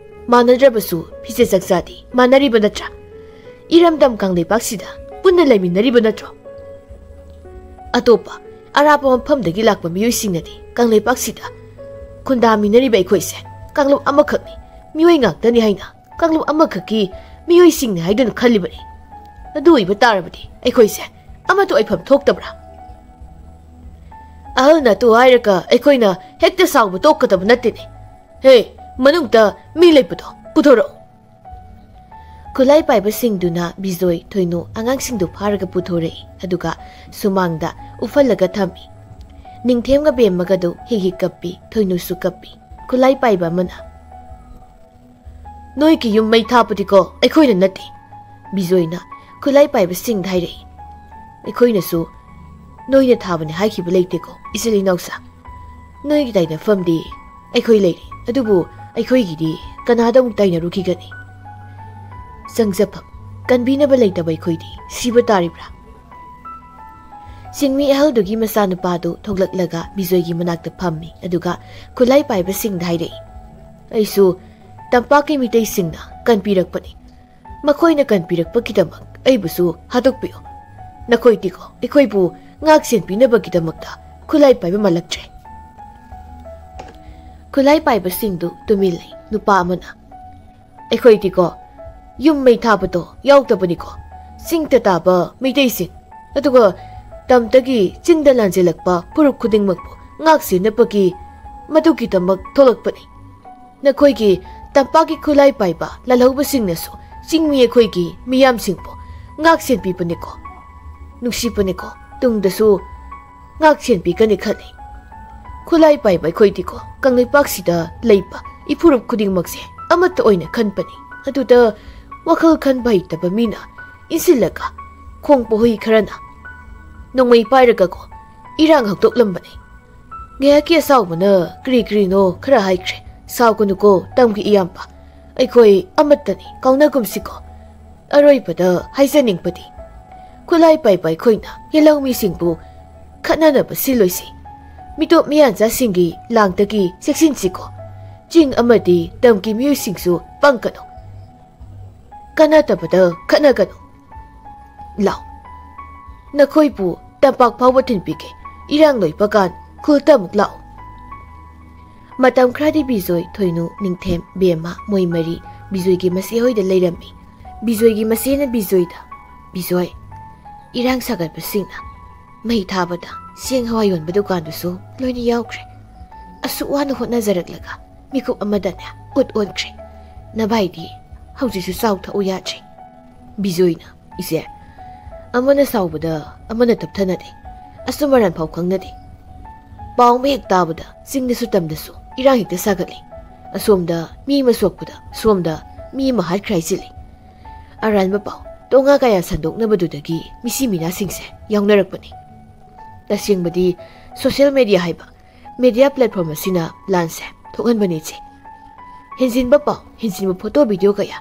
ꯃꯥꯟꯅꯗ꯭ꯔꯕꯁꯨ ꯐꯤꯖꯦꯠ ꯆꯛꯆꯥꯗꯤ ꯃꯥꯟꯅꯔꯤꯕ ꯅꯠꯇ꯭ꯔꯥ? ꯏꯔꯝꯗꯝ ꯀꯪꯂꯩꯄꯥꯛꯁꯤꯗ ꯄꯨꯟꯅ ꯂꯩꯃꯤꯟꯅꯔꯤꯕ ꯅꯠꯇ꯭ꯔꯣ? ꯑꯇꯣꯞꯄ ꯑꯔꯥꯞꯄ ꯃꯐꯝꯗꯒꯤ ꯂꯥꯛꯄ ꯃꯤꯑꯣꯏꯁꯤꯡꯅꯗꯤ ꯀꯪꯂꯩꯄꯥꯛꯁꯤꯗ ꯈꯨꯟꯗꯥꯃꯤꯟꯅꯔꯤꯕ ꯑꯩꯈꯣꯏꯁꯦ ꯀꯥꯡꯂꯨꯞ ꯑꯃꯈꯛꯅꯤ, ꯃꯤꯑꯣꯏ ꯉꯥꯛꯇꯅꯤ ꯍꯥꯏꯅ ꯀꯥꯡꯂꯨꯞ ꯑꯃꯈꯛꯀꯤ ꯃꯤꯑꯣꯏꯁꯤꯡꯅꯤ ꯍꯥꯏꯗꯨꯅ ꯈꯜꯂꯤꯕꯅꯤ꯫ ꯑꯗꯨ ꯑꯣꯏꯕ ꯇꯥꯔꯕꯗꯤ ꯑꯩꯈꯣꯏꯁꯦ ꯑꯃꯠꯇ ꯑꯣꯏꯐꯝ ꯊꯣꯛꯇꯕ꯭ꯔꯥ?" ꯑꯍꯜꯅ ꯑꯗꯨ ꯍꯥꯏꯔꯒ ꯑꯩꯈꯣꯏꯅ ꯍꯦꯛꯇ ꯁꯥꯎꯕ ꯇꯣꯛꯀꯗꯕ ꯅꯠꯇꯦꯅꯦ꯫ "ꯍꯦ, ꯃꯅꯨꯡꯗ ꯃꯤ ꯂꯩꯕꯗꯣ ꯄꯨꯊꯣꯔꯛꯑꯣ꯫ ꯈꯨꯠꯂꯥꯏ ꯄꯥꯏꯕꯁꯤꯡꯗꯨꯅ ꯕꯤꯖꯣꯏ, ꯊꯣꯏꯅꯨ ꯑꯉꯥꯡꯁꯤꯡꯗꯨ ꯐꯥꯔꯒ ꯄꯨꯊꯣꯔꯛꯏ꯫ ꯑꯗꯨꯒ ꯁꯨꯃꯥꯡꯗ ꯎꯞꯍꯜꯂꯒ ꯊꯝꯃꯤ꯫ ꯅꯤꯡꯊꯦꯝꯒ ꯕꯦꯝꯃꯒꯗꯨ ꯍꯤꯛ ꯍꯤꯛ ꯀꯞꯄꯤ, ꯊꯣꯏꯅꯨꯁꯨ ꯀꯞꯄꯤ꯫ ꯈꯨꯠꯂꯥꯏ ꯄꯥꯏꯕ ꯑꯃꯅ, "ꯅꯣꯏꯒꯤ ꯌꯨꯝ ꯃꯩ ꯊꯥꯕꯗꯤꯀꯣ ꯑꯩꯈꯣꯏꯅ ꯅꯠꯇꯦ꯫" ꯕꯤꯖꯣꯏꯅ ꯈꯨꯠꯂꯥꯏ ꯄꯥꯏꯕꯁꯤꯡꯗ ꯍꯥꯏꯔꯛꯏ꯫ "ꯑꯩꯈꯣꯏꯅꯁꯨ ꯅꯣꯏꯅ ꯊꯥꯕꯅꯤ ꯍꯥꯏꯈꯤꯕ ꯂꯩꯇꯦꯀꯣ, ꯏꯆꯤꯜ ꯏꯅꯥꯎꯁꯥ꯫ ꯅꯣꯏꯒꯤ ꯇꯥꯏꯅꯐꯝꯗꯤ ꯑꯩꯈꯣꯏ ꯂꯩꯔꯤ, ꯑꯗꯨꯕꯨ ꯑꯩꯈꯣꯏꯒꯤꯗꯤ ꯀꯅꯥꯗ ꯑꯃꯨꯛ ꯇꯥꯏꯅꯔꯨꯈꯤꯒꯅꯤ? ꯆꯪꯖꯐꯝ ꯀꯟꯕꯤꯅꯕ ꯂꯩꯇꯕ ꯑꯩꯈꯣꯏꯗꯤ ꯁꯤꯕ ꯇꯥꯔꯤꯕ꯭ꯔꯥ?" ꯆꯤꯡꯃꯤ ꯑꯍꯜꯗꯨꯒꯤ ꯃꯆꯥꯅꯨꯄꯥꯗꯨ ꯊꯣꯛꯂꯛꯂꯒ ꯕꯤꯖꯣꯏꯒꯤ ꯃꯅꯥꯛꯇ ꯐꯝꯃꯤ, ꯑꯗꯨꯒ ꯈꯨꯠꯂꯥꯏ ꯄꯥꯏꯕꯁꯤꯡꯗ ꯍꯥꯏꯔꯛꯏ, "ꯑꯩꯁꯨ ꯇꯝꯄꯥꯛꯀꯤ ꯃꯤꯇꯩꯁꯤꯡꯅ ꯀꯟꯕꯤꯔꯛꯄꯅꯤ꯫ ꯃꯈꯣꯏꯅ ꯀꯟꯕꯤꯔꯛꯄꯒꯤꯗꯃꯛ ꯑꯩꯕꯨꯁꯨ ꯍꯥꯠꯇꯣꯛꯄꯤꯌꯨ꯫ ꯅꯈꯣꯏꯗꯤꯀꯣ ꯑꯩꯈꯣꯏꯕꯨ ꯉꯥꯛ ꯁꯦꯟꯕꯤꯅꯕꯒꯤꯗꯃꯛꯇ ꯈꯨꯠꯂꯥꯏ ꯄꯥꯏꯕ ꯃꯥꯜꯂꯛꯇ꯭ꯔꯦ꯫" ꯈꯨꯠꯂꯥꯏ ꯄꯥꯏꯕꯁꯤꯡꯗꯨ ꯇꯨꯃꯤꯟ ꯂꯩ꯫ ꯅꯨꯄꯥ ꯑꯃꯅ, "ꯑꯩꯈꯣꯏꯗꯤꯀꯣ ꯌꯨꯝ ꯃꯩ ꯊꯥꯕꯗꯣ ꯌꯥꯎꯗꯕꯅꯤꯀꯣ꯫ ꯆꯤꯡꯗ ꯇꯥꯕ ꯃꯤꯇꯩꯁꯤꯡ, ꯑꯗꯨꯒ ꯇꯝꯗꯒꯤ ꯆꯤꯡꯗ ꯂꯥꯟꯖꯦꯜꯂꯛꯄ ꯐꯨꯔꯨꯞ ꯈꯨꯗꯤꯡꯃꯛꯄꯨ ꯉꯥꯛ ꯁꯦꯟꯅꯕꯒꯤ ꯃꯗꯨꯒꯤꯗꯃꯛ ꯊꯣꯛꯂꯛꯄꯅꯤ꯫ ꯅꯈꯣꯏꯒꯤ ꯇꯝꯄꯥꯛꯀꯤ ꯈꯨꯠꯂꯥꯏ ꯄꯥꯏꯕ ꯂꯥꯜꯍꯧꯕꯁꯤꯡꯅꯁꯨ ꯆꯤꯡꯃꯤ ꯑꯩꯈꯣꯏꯒꯤ ꯃꯤꯌꯥꯝꯁꯤꯡꯕꯨ ꯉꯥꯛ ꯁꯦꯟꯕꯤꯕꯅꯤꯀꯣ, ꯅꯨꯡꯁꯤꯕꯅꯤꯀꯣ, ꯇꯨꯡꯗꯁꯨ ꯉꯥꯛ ꯁꯦꯟꯕꯤꯒꯅꯤ ꯈꯜꯂꯤ꯫ ꯈꯨꯠꯂꯥꯏ ꯄꯥꯏꯕ ꯑꯩꯈꯣꯏꯗꯤꯀꯣ ꯀꯪꯂꯩꯄꯥꯛꯁꯤꯗ ꯂꯩꯕ ꯏꯐꯨꯔꯨꯞ ꯈꯨꯗꯤꯡꯃꯛꯁꯦ ꯑꯃꯠꯇ ꯑꯣꯏꯅ ꯈꯟꯕꯅꯤ꯫ ꯑꯗꯨꯗ ꯋꯥꯈꯜ ꯈꯟꯕ ꯍꯩꯇꯕ ꯃꯤꯅ ꯏꯟꯁꯤꯜꯂꯒ ꯈꯣꯡ ꯄꯣꯍꯨꯏ ꯈꯔꯅ ꯅꯣꯡꯃꯩ ꯄꯥꯏꯔꯒꯀꯣ ꯏꯔꯥꯡ ꯍꯧꯗꯣꯛꯂꯝꯕꯅꯤ꯫" ꯉꯥꯏꯍꯥꯛꯀꯤ ꯑꯁꯥꯎꯕꯅ ꯀꯔꯤ ꯀꯔꯤꯅꯣ ꯈꯔ ꯍꯥꯏꯈ꯭ꯔꯦ꯫ "ꯁꯥꯎꯒꯅꯨꯀꯣ ꯇꯝꯒꯤ ꯏꯌꯥꯝꯕ, ꯑꯩꯈꯣꯏ ꯑꯃꯠꯇꯅꯤ, ꯀꯥꯎꯅꯒꯨꯝꯁꯤꯀꯣ꯫ ꯑꯔꯣꯏꯕꯗ ꯍꯥꯏꯖꯅꯤꯡꯕꯗꯤ, ꯈꯨꯠꯂꯥꯏ ꯄꯥꯏꯕ ꯑꯩꯈꯣꯏꯅ ꯌꯦꯜꯍꯧꯃꯤꯁꯤꯡꯕꯨ ꯈꯠꯅꯅꯕ ꯁꯤꯜꯂꯣꯏꯁꯤ꯫ ꯃꯤꯇꯣꯞ ꯃꯤꯌꯥꯟꯆꯥꯁꯤꯡꯒꯤ ꯂꯥꯡꯗꯒꯤ ꯆꯦꯛꯁꯤꯟꯁꯤꯀꯣ꯫ ꯆꯤꯡ ꯑꯃꯗꯤ ꯇꯝꯒꯤ ꯃꯤꯑꯣꯏꯁꯤꯡꯁꯨ ꯄꯪꯒꯅꯨ꯫ ꯀꯥꯟꯅꯗꯕꯗ ꯈꯠꯅꯒꯅꯨ꯫ ꯂꯥꯎ, ꯅꯈꯣꯏꯕꯨ ꯇꯝꯄꯥꯛ ꯐꯥꯎꯕ ꯊꯤꯟꯕꯤꯒꯦ꯫ ꯏꯔꯥꯡ ꯂꯣꯏꯕ ꯀꯥꯟ ꯈꯨꯜꯗ ꯑꯃꯨꯛ ꯂꯥꯛꯎ꯫" ꯃꯇꯝ ꯈꯔꯗꯤ ꯕꯤꯖꯣꯏ, ꯊꯣꯏꯅꯨ, ꯅꯤꯡꯊꯦꯝ, ꯕꯦꯝꯃ ꯃꯣꯏ ꯃꯔꯤ ꯕꯤꯖꯣꯏꯒꯤ ꯃꯆꯦ ꯍꯣꯏꯗ ꯂꯩꯔꯝꯃꯤ꯫ ꯕꯤꯖꯣꯏꯒꯤ ꯃꯆꯦꯅ ꯕꯤꯖꯣꯏꯗ, "ꯕꯤꯖꯣꯏ, ꯏꯔꯥꯡ ꯁꯥꯒꯠꯄꯁꯤꯡꯅ ꯃꯩ ꯊꯥꯕꯗ ꯆꯦꯡ ꯍꯋꯥꯏ ꯌꯣꯟꯕ ꯗꯨꯀꯥꯟꯗꯨꯁꯨ ꯂꯣꯏꯅ ꯌꯥꯎꯈ꯭ꯔꯦ꯫ ꯑꯁꯨꯛ ꯋꯥꯅ ꯍꯣꯠꯅꯖꯔꯛꯂꯒ ꯃꯤꯀꯨꯞ ꯑꯃꯗꯅꯦ ꯀꯨꯠ ꯑꯣꯟꯈ꯭ꯔꯦ꯫ "ꯅꯚꯥꯏꯗꯤ ꯍꯧꯖꯤꯛꯁꯨ ꯆꯥꯎ ꯊꯛꯎ ꯌꯥꯗ꯭ꯔꯦ?" ꯕꯤꯖꯣꯏꯅ, "ꯏꯆꯦ, ꯑꯃꯅ ꯁꯥꯎꯕꯗ ꯑꯃꯅ ꯇꯞꯊꯅꯗꯦ꯫ ꯑꯆꯨꯝ ꯑꯔꯥꯟ ꯐꯥꯎ ꯈꯪꯅꯗꯦ꯫ ꯄꯥꯎ ꯑꯃ ꯍꯦꯛ ꯇꯥꯕꯗ ꯆꯤꯡꯗꯁꯨ ꯇꯝꯗꯁꯨ ꯏꯔꯥꯡ ꯍꯦꯛꯇ ꯁꯥꯒꯠꯂꯤ꯫ ꯑꯁꯣꯝꯗ ꯃꯤ ꯑꯃ ꯁꯣꯛꯄꯗ ꯁꯣꯝꯗ ꯃꯤ ꯑꯃ ꯍꯥꯠꯈ꯭ꯔꯦ ꯍꯥꯏꯁꯤꯜꯂꯤ꯫ ꯑꯔꯥꯟꯕ ꯄꯥꯎ ꯇꯣꯉꯥ ꯀꯌꯥ ꯁꯟꯗꯣꯛꯅꯕꯗꯨꯗꯒꯤ ꯃꯤꯁꯤ ꯃꯤꯅꯥꯁꯤꯡꯁꯦ ꯌꯥꯎꯅꯔꯛꯄꯅꯤ꯫ ꯇꯁꯦꯡꯕꯗꯤ ꯁꯣꯁꯤꯌꯦꯜ ꯃꯦꯗꯤꯌꯥ ꯍꯥꯏꯕ ꯃꯦꯗꯤꯌꯥ ꯄ꯭ꯂꯦꯠꯐꯣꯔꯝ ꯑꯁꯤꯅ ꯂꯥꯟꯁꯦ ꯊꯣꯛꯍꯟꯕꯅꯤ ꯏꯆꯦ꯫ ꯍꯦꯟꯖꯤꯟꯕ ꯄꯥꯎ, ꯍꯦꯟꯖꯤꯟꯕ ꯐꯣꯇꯣ ꯚꯤꯗꯤꯑꯣ ꯀꯌꯥ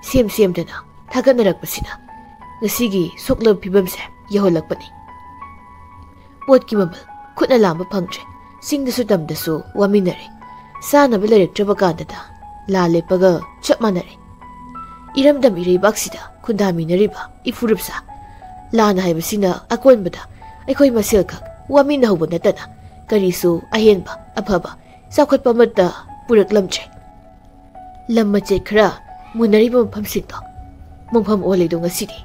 ꯁꯦꯝ ꯁꯦꯝꯗꯅ ꯊꯥꯒꯠꯅꯔꯛꯄꯁꯤꯅ ꯉꯁꯤꯒꯤ ꯁꯣꯛꯂꯕ ꯐꯤꯕꯝꯁꯦ ꯌꯧꯍꯜꯂꯛꯄꯅꯤ꯫ ꯄꯣꯠꯀꯤ ꯃꯃꯜ ꯈꯨꯠꯅ ꯂꯥꯝꯕ ꯐꯪꯗ꯭ꯔꯦ꯫ ꯆꯤꯡꯗꯁꯨ ꯇꯝꯗꯁꯨ ꯋꯥꯃꯤꯟꯅꯔꯦ꯫ ꯆꯥꯅꯕ ꯂꯩꯔꯛꯇ꯭ꯔꯕ ꯀꯥꯟꯗꯗ ꯂꯥ ꯂꯦꯞꯄꯒ ꯆꯞ ꯃꯥꯟꯅꯔꯦ꯫ ꯏꯔꯝꯗꯝ ꯏꯔꯩꯕꯥꯛꯁꯤꯗ ꯈꯨꯟꯗꯥꯃꯤꯟꯅꯔꯤꯕ ꯏꯐꯨꯔꯨꯞꯁꯥ ꯂꯥꯟ ꯍꯥꯏꯕꯁꯤꯅ ꯑꯀꯣꯟꯕꯗ ꯑꯩꯈꯣꯏ ꯃꯁꯦꯜꯈꯛ ꯋꯥꯃꯤꯟꯅꯍꯧꯕ ꯅꯠꯇꯅ ꯀꯔꯤꯁꯨ ꯑꯍꯦꯟꯕ, ꯑꯐꯕ, ꯆꯥꯎꯈꯠꯄ ꯑꯃꯠꯇ ꯄꯨꯔꯛꯂꯝꯗ꯭ꯔꯦ꯫ ꯂꯝ ꯃꯆꯦꯠ ꯈꯔ ꯃꯨꯟꯅꯔꯤꯕ ꯃꯐꯝꯁꯤꯡꯗꯣ ꯃꯣꯡꯐꯝ ꯑꯣꯜꯂꯤꯗꯣ ꯉꯁꯤꯗꯤ꯫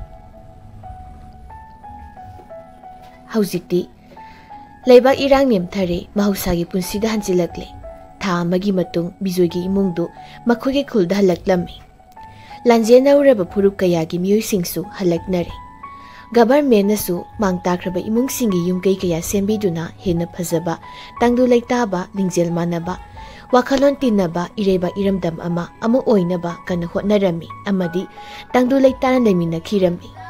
ꯍꯧꯖꯤꯛꯇꯤ ꯂꯩꯕꯥꯛ ꯏꯔꯥꯡ ꯅꯦꯝꯊꯔꯦ, ꯃꯍꯧꯁꯥꯒꯤ ꯄꯨꯟꯁꯤꯗ ꯍꯟꯖꯤꯜꯂꯛꯂꯦ꯫ ꯊꯥ ꯑꯃꯒꯤ ꯃꯇꯨꯡ ꯕꯤꯖꯣꯏꯒꯤ ꯏꯃꯨꯡꯗꯨ ꯃꯈꯣꯏꯒꯤ ꯈꯨꯜꯗ ꯍꯜꯂꯛꯂꯝꯃꯤ꯫ ꯂꯥꯟꯖꯦꯟꯅꯔꯨꯔꯕ ꯐꯨꯔꯨꯞ ꯀꯌꯥꯒꯤ ꯃꯤꯑꯣꯏꯁꯤꯡꯁꯨ ꯍꯜꯂꯛꯅꯔꯦ꯫ ꯒꯚꯔꯟꯃꯦꯟꯅꯁꯨ ꯃꯥꯡ ꯇꯥꯈ꯭ꯔꯕ ꯏꯃꯨꯡꯁꯤꯡꯒꯤ ꯌꯨꯝ ꯀꯩ ꯀꯌꯥ ꯁꯦꯝꯕꯤꯗꯨꯅ ꯍꯦꯟꯅ ꯐꯖꯕ, ꯇꯪꯗꯨ ꯂꯩꯇꯥꯕ, ꯂꯤꯡꯖꯦꯜ ꯃꯥꯟꯅꯕ, ꯋꯥꯈꯜꯂꯣꯟ ꯇꯤꯟꯅꯕ ꯏꯔꯩꯕꯥꯛ ꯏꯔꯝꯗꯝ ꯑꯃ ꯑꯃ ꯑꯣꯏꯅꯕ ꯀꯟꯅ ꯍꯣꯠꯅꯔꯝꯃꯤ ꯑꯃꯗꯤ ꯇꯪꯗꯨ ꯂꯩꯇꯥꯅ ꯂꯩꯃꯤꯟꯅꯈꯤꯔꯝꯃꯤ꯫